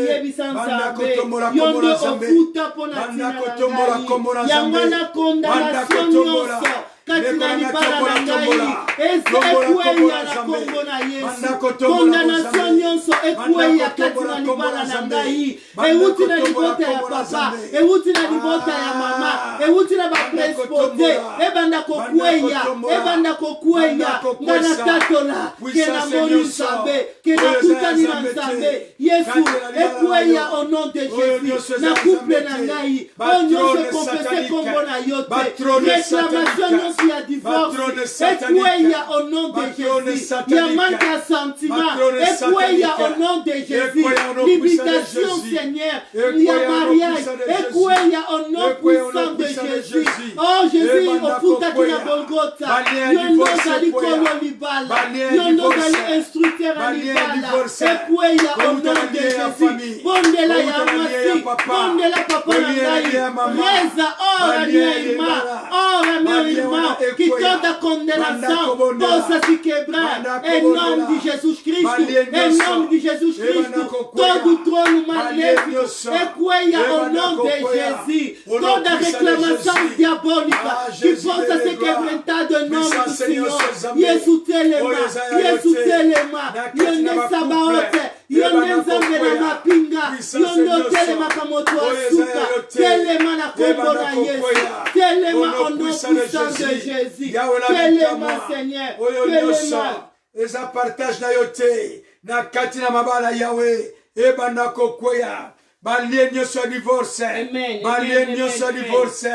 Yebisa Banda Nzambe kotombola yo kombo nde na Nzambe. ofuta mpo na Banda ntina na kotombola ngai. kombo na Yango Nzambe. wana Banda condamnation kotombola. nyonso kati Ndeko na na libala tombola, na ngai tombola. Tombola kombo ekweya na na Nzambe. kombo na Yesu. Banda kotombola Condamnation Nzambe. nyonso Banda ekweya kati kotombola na kombo libala na na Nzambe. ngai. Banda Ewuti na kotombola libota ya kombo na papa, Nzambe. ewuti na libota ya mama, Ah. ewuti na Banda baprespote, kotombola. ebanda Banda kokweya, kotombola. ebanda kokweya. Banda Nga kokwesa. natatola ke Puissance namoni nyonso. Nzambe, ke Oyo eza ya nakutani na Nzambe te. Nzambe Yesu, Kati na libala na ekweya yo. au nom de Oyo Jésus nyonso eza na ya couple Nzambe na te. ngai. Oyo nyonso Batrone ekonfese satanique. kombo na yo te, Batrone réclamation satanique. nyonso ya divorce Batrone satanique. ekweya au nom de Batrone Jésus. satanique. Ya manque ya sentiment Batrone ekweya satanique. au nom de Jésus. Ekweya au nom puissant de Limitation, Jésus. Seigneur, Ekweya ya au nom mariage puissant de Jésus. ekweya au nom Ekweya au nom puissant de puissant de Jésus. Jésus. Oh Jésus, Ebanda ofutaki na kokweya. Golgotha. Balien ya Yo nde divorce ozali ekweya. kolo libala, Balien ya yo nde divorce. ozali instructeur ya Balien ya libala. divorce. Ekweya au Kowuta nom na de lien ya Jésus. famille. Bondela ya Kowuta na lien ya mwasi, papa. bondela papa na Bolien ya ngai. lien ya mama. Reza ora Balien minha ya irmã, libala. ora meu Balien irmão, wana que ekweya. toda Banda condenação kobondela. possa se quebrar Banda em nome kobondela. de Jesus Cristo, Balien em nyonso. nome de Jesus Ebanda Cristo, kokweya. todo trono Balien maléfico nyonso. ekweya au Ebanda nom de kokweya. Jésus, Au nom toda puissant de reclamação Jésus. diabólica Ah, que Jésus possa de se gloire. quebrantar em nome do Puissance Senhor. nyonso, Nzambe. Yesu telema, Oyo eza ya yo Yesu te. telema, Na kati yo na nde bacouple. Sabaote, yo nde Ebanda Nzambe na kokweya. mapinga, Puissance yo nde nyonso. otelemaka moto Oyo eza asuka, ya yo te. telema na kombo Ebanda na Yesu, kokweya. telema Au nom au nom puissant de puissant de Jésus. Jésus, Yawe na telema bikamwa. Seigneur, Oyo nyonso telema. eza partage na yo te na kati na mabala, Yawe, ebanda kokweya. Balien nyonso ya divorce, Amen, balien amen, nyonso ya amen. divorce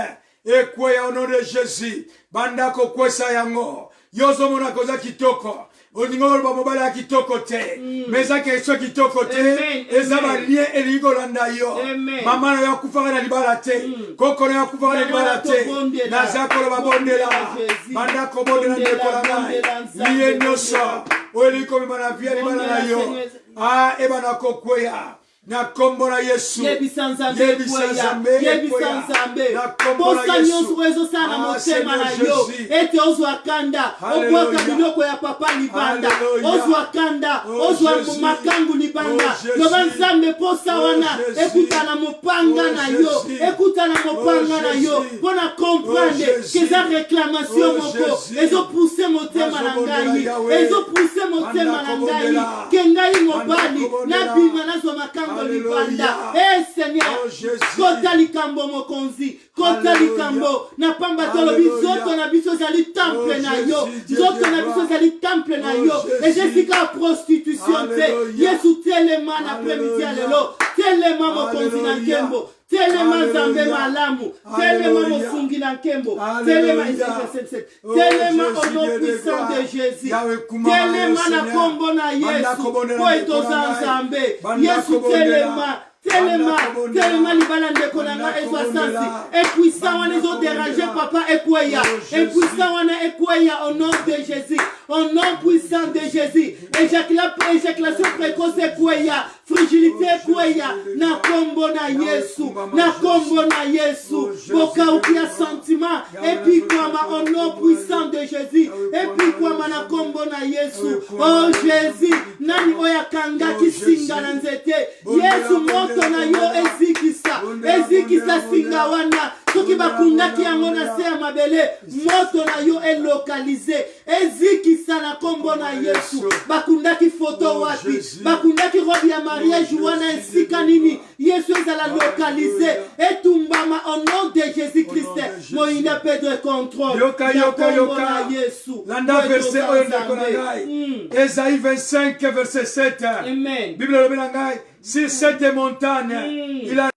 ekweya au nom de Jésus. Banda kokwesa yango. Yo ozomona koza kitoko, olingi oloba mobali ya kitoko te, mais eza question kitoko te. Amen, Eza amen. balien elingi kolanda yo. Amen. Mama na yo akufaka na libala te, koko na yo akufaka na Yango libala wana te. tobondela. Naza koloba, bondela. Bondela, Jésus. Banda kobondela, Bondela, ndeko na ngai. bondela, Nzambe, Lien nyonso bondela. oyo elingi komema na vie ya libala na Bondela, yo, Seigneur. ah, ebanda kokweya na nkombo na Yesu. Yebisa Nzambe Yebisa ekweya. Nzambe Yebisa ekweya. Nzambe Na nkombo na posa Yesu. nyonso oyo ezosala na Ah, motema na Seigneur yo Jésus. ete ozwa kanda, Alléluia. obwaka biloko ya papa libanda, Alléluia. ozwa kanda, Oh, ozwa Jésus. makangu libanda. Oh, Jésus. Loba Nzambe, posa Oh, wana Jésus. ekuta na mopanga Oh, na yo, Jésus. ekuta na mopanga Oh, na yo, Jésus. mpo na comprendre Oh, Jésus. ke eza réclamation Oh, moko Jésus. ezopousse motema na Nazobondela, ngai, Yahweh. ezopousse motema na ngai Banda ke ngai mobali kobondela. nabima, nazwa makambo Alléluia. libanda. E Seigneur, Oh, Jésus. kota likambo, mokonzi, kota Alléluia. likambo na pamba. Tolobi Alléluia. nzoto na biso ezali temple Oh, na yo. Jésus, Dieu Nzoto de na biso gloire. ezali temple na Oh, yo, Jésus. eza esika ya prostitution te. Alléluia. Yesu, telema na après-midi ya Alléluia. lelo. Telema, mokonzi na Alléluia. nkembo. Telema, Nzambe Alléluia. malamu. Telema, Alléluia. mosungi na nkembo. Alléluia. Telema, Ezekiel 7. Oh, Telema Jésus, au nom Dieu de puissant gloire. de Jésus. Yahweh, kumama Telema yo, na Seigneur. kombo na Banda Yesu kobondela po ndeko na etoza ngai. Nzambe. Banda Yesu, kobondela. telema. Telema, telema libala ndeko na nga ezwa sansi. Epuisa wana ezo déranger papa ekweya. Epuisa wana ekweya au nom de Jésus. Au nom puissant de Jésus. Éjaculation précoce ekweya. Fragilité ekweya na kombo na Yesu. Na kombo na Yesu. Bokauki ya sentiment epikwama au nom puissant de Jésus. Epikwama na kombo na Yesu. Oh Jésus, nani oyo akangaki singa na nzete? Yesu moto na yo ezikisa, ezikisa singa wana. Soki bakundaki yango na se ya mabele, moto na yo elokalize, ezikisa na kombo na Yesu. Bakundaki foto wapi? Bakundaki robe ya mariage wana esika nini? Yesu ezala localisé, etumbama au nom de Jésus-Christ. Moyina perdre contrôle. Yoka, Na yoka, kombo yoka. na Yesu. Landa Oyo verset toza oyo ndeko na Nzambe. ngai. Esaïe 25 verset 7. Amen. Bible elobi na ngai, sur cette montagne, il a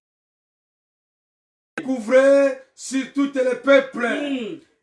couvré sur tous les peuples.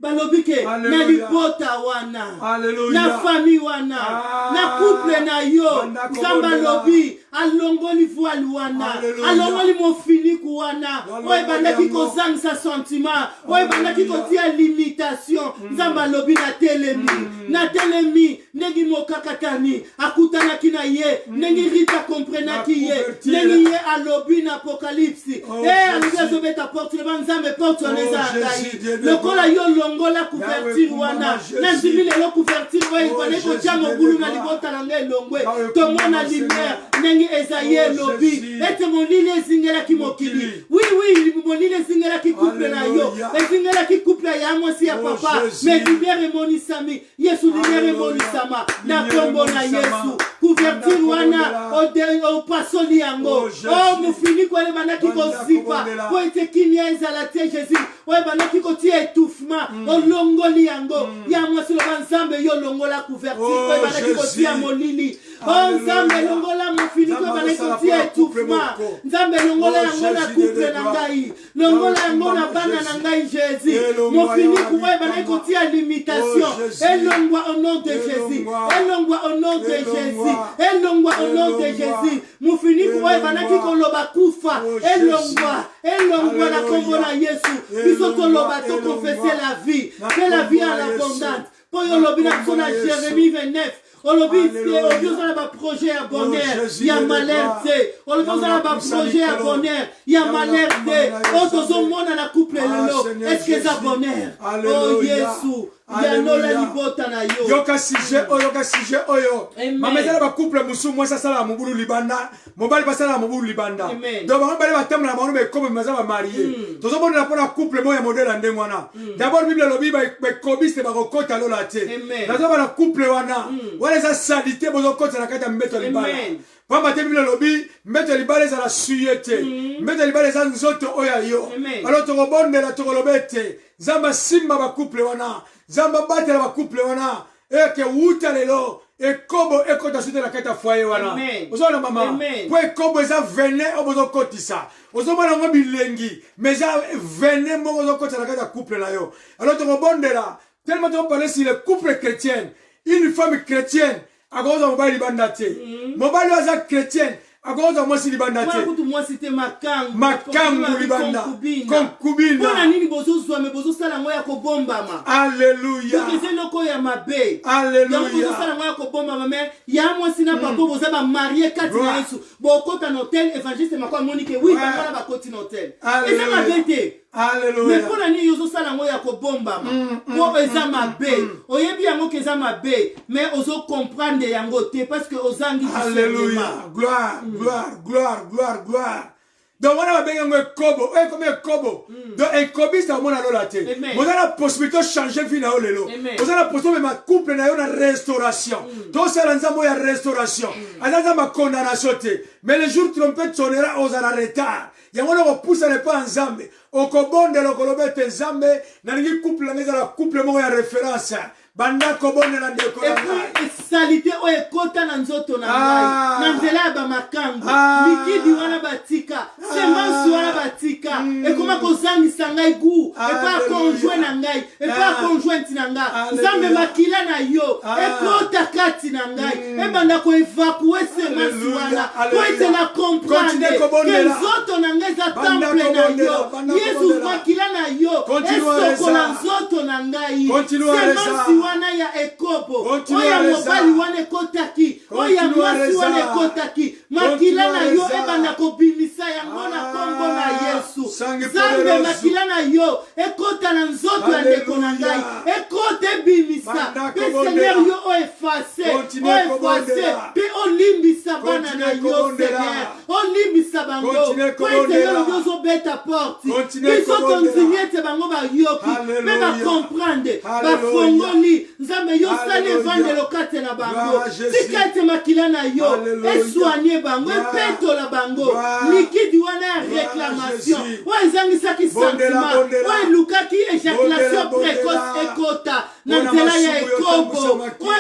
Balobi ke na Alléluia. libota wana, Alléluia. na famille wana, Ah. na couple na yo, Banda Nzambe kobondela. alobi alongoli voile wana, Alléluia. alongoli mofiniku wana Balongoli oyo ebandaki yango. kozangisa sentiment, oyo ebandaki Alléluia. kotia limitation. Nzambe alobi natelemi, natelemi ndenge mokakatani akutanaki na ye, ndenge Rita komprenaki Na ye, couverture. ndenge ye alobi na Apocalypse. Oh, Eh, alobi Jésus. azobeta porte, loba Nzambe porte wana Oh, eza ya Jésus, ngai. Dieu de Lokola gloire. yo longola couverture Yahweh, wana, kumama Jésus. nandimi lelo couverture oyo Oh, ebandaki Jésus, kotia Dieu de mobulu na gloire. libota na ngai elongwe. Yahweh, Tomona kumama lumière Seigneur. ndenge Esaïe Oh, elobi Jésus. ete molili ezingelaki mokili. Mokili. Oui, oui, molili ezingelaki couple na yo, Alléluia. ezingelaki couple ya mwasi ya Oh, papa, Jésus. mais lumière emonisami. Yesu, lumière Alléluia. emonisama na Lumière kombo na emonisama. Yesu. Couverture Banda wana kobondela. opasoli yango. Oh, Jésus. Oh, mofiniko oyo ebandaki Banda kozipa kobondela. po ete kimia ezala te, Jésus, oyo ebandaki kotia étouffement, olongoli yango. Ya mwasi loba Nzambe yo longola couverture Oh, oyo ebandaki Jésus. kotia molili. Oh Alléluia. Nzambe longola mofiniko oyo Nzambe ebandaki azosala kotia mpona couple étouffement. moko. Nzambe longola Oh, yango na Jésus couple de na gloire. ngai, longola yango na Yahweh, bana na Jésus. ngai Jésus. Elongwa Mofiniko yango oyo ebandaki likama. kotia limitation, Oh, Jésus. elongwa au nom de Jésus, Elongwa. elongwa au nom de Elongwa. Jésus, elongwa au nom de Elongwa. Jésus. Mofiniko oyo ebandaki Elongwa. koloba kufa, Oh, Jésus. elongwa, elongwa na Alléluia. kombo na Yesu. Biso Elongwa, toloba tokonfese elongwa. la vie, Na pe la vie kombo en na Yesu. abondante. Po yo olobi na biso na Na kombo na Yesu. Jérémie 29, olobi Alléluia. olobi oza na baprojet ya bonheur, Oh, Jésus, ya de malheur gloire. te. Olobi oza na Yahweh, baprojet ya likolo. bonheur, ya Yahweh, malheur te. nakumba na yo, Oyo Nzambe. tozomona na couple Ah, lelo, Seigneur est-ce que eza Jésus. bonheur? Oh Alléluia. Yesu, yanola Alléluia. libota na yo. Yoka sujet oyo, yoka sujet oyo. Amen. Mama, eza na bacouple mosusu, mwasi asalaka mobulu libanda, mobali basalaka mobulu libanda. Amen. Donc bango mibale batambola na bango baekobe, baza bamarie. Tozobondela mpona couple moko ya modele ya ndenge wana. D'abord Bible elobi baekobiste bakokota lola te. Amen. Nazoba na couple wana, wana eza saleté bozokota na kati ya mbeto ya libala. Amen. Pamba te Bible elobi mbeto ya libala ezala suye te, mbeto ya libala eza nzoto oyo ya yo. Amen. Alors tokobondela, tokoloba ete Nzambe asimba bacouple wana, Nzambe abatela bacouple wana, eke wuta lelo ekobo ekota sote na kati ya foyer wana. Amen. Ozona mama, Amen. po ekobo eza venin oyo bozokotisa. Ozomona yango bilengi, mais eza venin moko ozokotisa na kati ya couple na yo. Alors tokobondela tellement, tokoparle sur le couple chrétienne. Une femme chrétienne akozwa mobali libanda te, mobali oyo aza chrétienne akozwa mwasi libanda Mwana te. kutu mwasi te, makangu. Makangu libanda, concubine. Mpona nini bozozwa me bozosala yango ya kobombama? Alleluya. Donc eza eloko ya mabe. Alléluia. Donc bozosala yango ya kobombama, mais ya mwasi na papa boza bamarie kati na Gloire. Yesu, bokota na hotel. Évangéliste mako amoni ke wi, bango wana bakoti na hotel, eza Alléluia. mabe te. Mais Alleluya. mpona nini ozosala yango ya kobombama? Mpo eza mabe, oyebi yango ke eza mabe, mais ozocomprendre yango te parce que ozangi discernement. Alléluia. Gloire, gloire, gloire, gloire, gloire. Donc wana babengi yango ekobo, oyo ekomi ekobo. Donc ekobiste omona lola te. Amen. Oza na possibilité ochange vie na yo lelo. Amen. Oza na possibilité omema couple na yo na restauration. Tosala Nzambe oyo ya restauration, aza Nzambe ya condamnation te. Mais le jour trompette sonnera, oza na retard. Yango wana okopusana epai ya Nzambe, okobondela, okoloba ete Nzambe, nalingi couple na ngai ezala couple moko ya référence. Banda kobondela ndeko na ngai. Salite oyo ekota na nzoto na ngai ah. na nzela ya bamakangu ah. likidi wana batika ah. semence wana batika mm. ekoma kozangisa ngai gu epa ya conjoint na ngai epa ya conjointe na ngai. Nzambe, makila na yo ekota kati na ngai mm. ebanda koevacue semence wana po ete na comprendre ke nzoto na ngai eza temple na yo Yesu. Makila na yo esokola nzoto na ngai. Semence wana ya ekobo, oyo ya mobali wana ekotaki, oyo ya mwasi wana ekotaki, makila na yo ebanda kobimisa yango na nkombo na Yesu. Nzambe, makila na yo ekota na nzoto ya ndeko na ngai, ekota ebimisa. Mpe Seigneur, yo oyo efase, oyo efase, mpe olimbisa bana na yo. Seigneur, olimbisa bango po ete yo lobi ozobeta porte. Biso tondimi ete bango bayoki mpe bacomprendre, bafongoli. Nzambe, yo osali evandelo kati na bango. Tika ete makila na yo esoigne bango, epetola bango. Likidi wana ya réclamation oyo ezangisaki sentiment, oyo elukaki éjaculation précoce ekota na nzela ya ekobo, oyo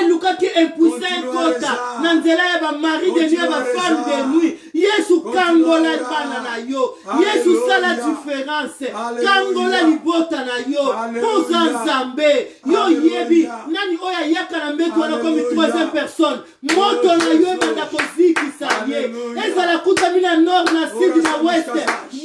elukaki impuissant ekota na nzela ya bamari de nuit, ya bafemme de nuit. Yesu, kangola bana na yo. Yesu, sala différence, kangola libota na yo, mpo oza Nzambe. Yo oyebi nani oyo ayaka na mbeto wana komi troisième personne. Moto na yo ebanda kozikisa ye, ezala kutami na nord, na sud, na ouest.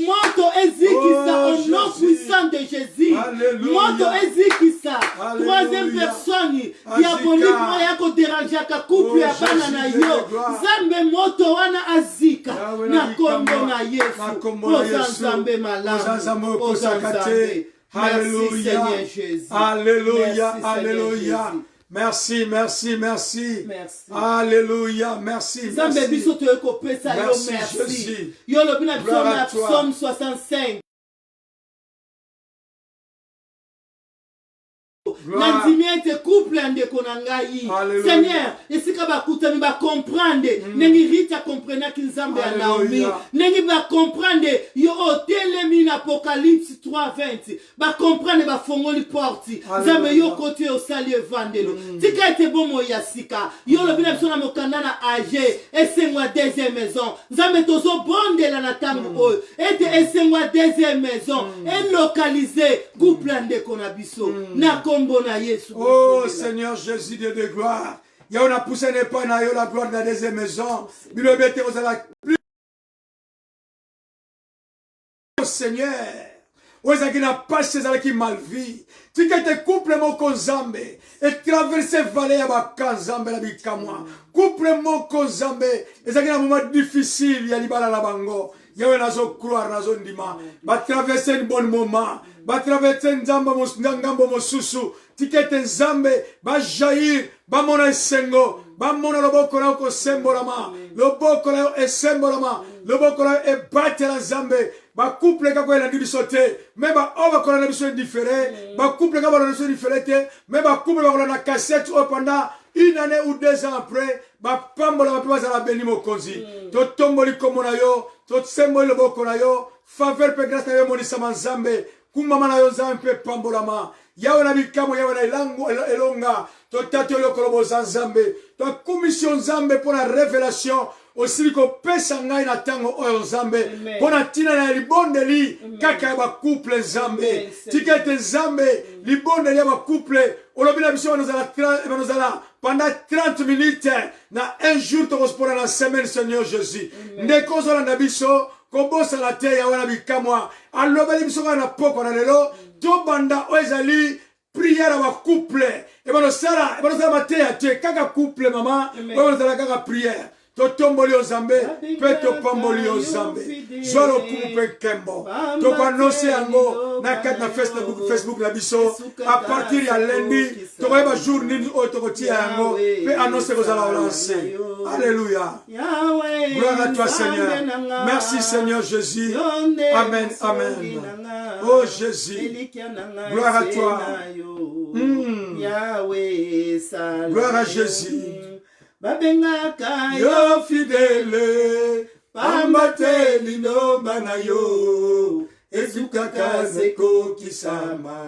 Moto ezikisa au nom puissant de Jésus. Moto ezikisa troisième personne diabolique oyo ya koderangeaka couple ya bana na yo. Nzambe, moto wana azika na kombo na Yesu. Oza Nzambe malamu, oza Nzambe. Merci Seigneur Jésus. Alléluia, Alléluia. Merci, merci, merci. Merci. Alléluia, merci. Nzambe, biso toye kopesa yo merci. Yo lobi na biso na Psaume 65. Nandimi ete couple ya ndeko na ngai, Seigneur, esika bakutami bacomprendre ndenge Rita akomprenaki Nzambe ya Naomi, ndenge bacomprendre yo otelemi na Apocalypse 3:20, bacomprendre, bafongoli porte. Nzambe, yo okoti oyo osali evandelo. Tika ete bomoi ya sika. Yo olobi na biso na mokanda na Age, esengo ya deuxième maison. Nzambe, tozobondela na ntango oyo ete esengo ya deuxième maison elocalize couple ya ndeko na biso na nkombo na Yesu. Oh Seigneur Jésus, Dieu de gloire, yawe, napusani epai na yo. La gloire de la deuxième maison, bilobi ete kozala plus, Seigneur, oyo ezalaki na pasi, ezalaki malvi. Tika ete couple moko, Nzambe, etraverse vallée ya baka. Nzambe na bikamwa, couple moko, Nzambe, ezalaki na moment difficile ya libala na bango. Yawe, nazocroire, nazondima, batraverse une bonne moment, batraverse Nzambe ngambo mosusu. Tika ete, Nzambe, bajaillir, bamona esengo, bamona loboko na yo kosembolama, loboko na yo esembolama, loboko na yo ebatela. Nzambe, bacouple kaka elandi biso te, me baoyo bakolanda biso en différé, bacouple kaka balanda biso en différé te, me bacouple bakolanda cassette oyo pendant une année ou 2 ans après, bapambolama mpe bazala beni. Mokonzi, totomboli nkombo na yo, tosemboli loboko na yo. Faveur mpe grâce na yo emonisama. Nzambe, kumbama na yo. Nzambe, mpe pambolama. Yawe na bikamwa, Yawe na elango elonga, totatoli okolo boza Nzambe. Tokumisi yo, Nzambe, mpo na révélation osili kopesa ngai na ntango oyo, Nzambe, mpo na ntina na libondeli kaka ya bacouple. Nzambe, tika ete, Nzambe, libondeli ya bacouple olobi na biso banozala pendant 30 minutes na un jour, tokospona na semaine. Seigneur Jésus, ndeko ozolanda biso, kobosana te, Yawe na bikamwa alobeli biso kaka na poko na lelo, tobanda oyo ezali prière ya bacouple. Ebanosala, ebanosala mateya te, kaka couple mama oyo banozala kaka prière. Totomboli yo, Nzambe, mpe topamboli yo. Nzambe, zwa lokumu mpe nkembo. Tokoannonce yango na kati na Facebook na biso à partir ya lundi. Tokoyeba jour nini oyo tokotia yango mpe annonce ekozala lancé. Alléluia, gloire à toi, Seigneur. Merci, Seigneur Jésus. Amen, amen. Oh Jésus, gloire à toi. Gloire à Jésus. Babengaka yo fidèle, pamba te liloba na yo ezukaka zekokisama.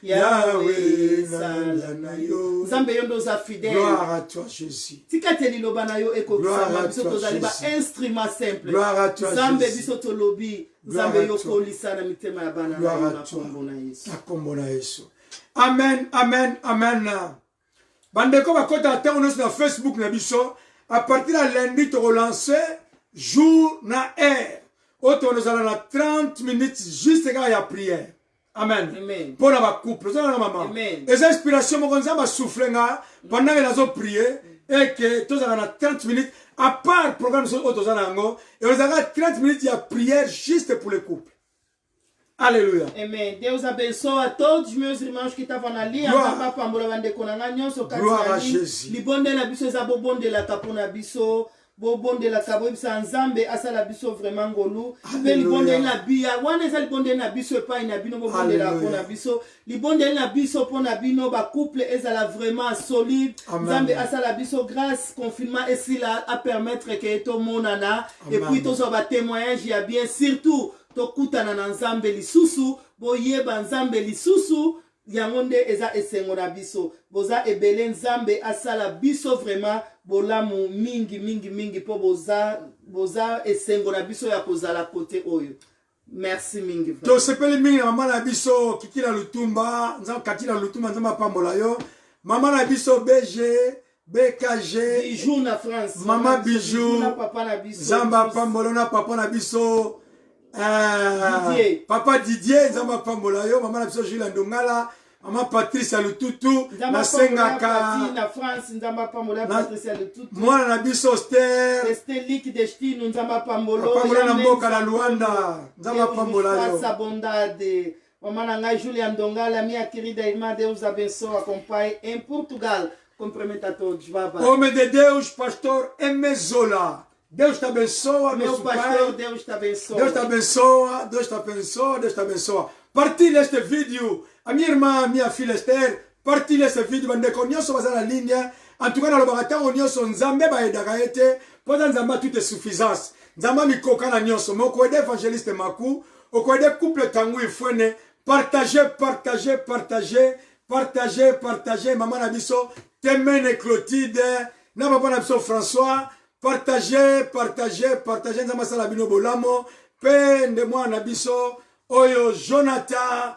Yawe sala na yo. Nzambe yo nde oza fidèle. Gloire à toi Jésus. Tika te liloba na yo ekokisama biso tozali ba instrument simple. Gloire à toi Nzambe biso tolobi Nzambe yo kolisa na mitema ya bana na yo na kombo na Yesu. Na kombo na Yesu. Amen, amen, amen. Bandeko bakota ntango nyonso na Facebook na biso à partir ya lundi tokolancer jour na heure oyo tokozala na 30 minutes juste kaka ya prière. Amen. Mpo na bacouple oza na mama eza inspiration moko nzambe asouffle nga pendant ke nazo prier eke tozala na 30 minutes à part programme oyo toza na yango ezalaka 30 minutes ya prière juste pour le couple. Alléluia. Amen. Deus abençoa todos os meus irmãos que estavam na linha. Nzambe apambola bandeko na nga nyonso kati na libonde na biso eza bobondelaka mpo na biso bobondelaka boyebisa nzambe asala biso vraiment ngolu mpe libondeli na biya wana eza libondeli na biso epai na bino bobondelaka mpo na biso libondeli na biso mpo na bino bacouple ezala vraiment solide nzambe asala biso grâce confinement esila apermettre ke tomonana epuis tozwa batémoignage ya bien surtout tokutana na nzambe lisusu boyeba nzambe lisusu Yango nde eza esengo na biso. Boza ebele nzambe asala biso vraiment bolamu mingi mingi mingi po boza boza esengo na biso ya kozala cote oyo. Merci mingi vraiment. Tosepeli mingi na mama na biso Kikila Lutumba, nzambe Katila Lutumba, nzambe apambola yo. Mama na biso BG BKG Bijou na France. Mama Bijou na papa na biso. Nzambe apambola na papa na biso. Didier. Papa Didier Nzambe apambola yo, mama na biso Jules Ndongala, mama Patricia Lututu, nasengaka na France Nzambe apambola Patricia Lututu. Mwana na biso Esther, Esther Lik Destino Nzambe apambola. Apambola na mboka na Luanda, Nzambe apambola yo. Faça bondade. Mama na ngai Julia Ndongala, minha querida irmã, Deus abençoe, acompanhe em Portugal. Cumprimento a todos. Bye bye. Homem de Deus, pastor Emezola. Deus te abençoa, meu nosso pastor, pai. Deus te abençoa. Deus te abençoa, Deus te abençoa, Deus te abençoa. Partilha este vídeo. A minha irmã, a minha filha Esther, partilha este vídeo. Bandeko nyonso baza na ligne. En tout cas, nalobaka ntango nyonso Nzambe bayedaka ye te mpo aza Nzambe a toute suffisance. Nzambe amikoka na nyonso. Mais okoyede évangéliste Maku, okoyede couple Tangu Ifwene. Partagez, partagez, partagez, partagez, partagez. Mama na biso Temene Clotilde, na papa na biso François. Partagez, partagez, partagez. Nzambe asala bino bolamo. Pe nde mwana na biso oyo Jonathan,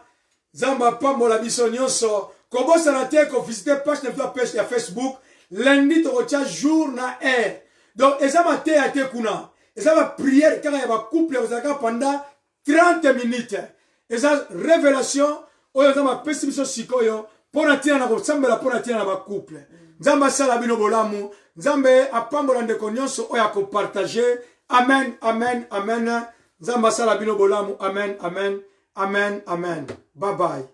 Nzambe apambola biso nyonso. Kobosana te kovisite page na biso ya Facebook. Lundi tokotia jour na heure. Donc eza mateya te kuna. Eza ba prière kaka ya ba couple kozalaka pendant 30 minutes. Eza révélation oyo Nzambe apesi biso sikoyo mpo na ntina na kosambela mpo na ntina na ba couple. Nzambe asala bino bolamu. Nzambe apambola ndeko nyonso oyo akopartage. Amen, amen, amen. Nzambe asala bino bolamu. Amen, amen, amen, amen. Bye bye.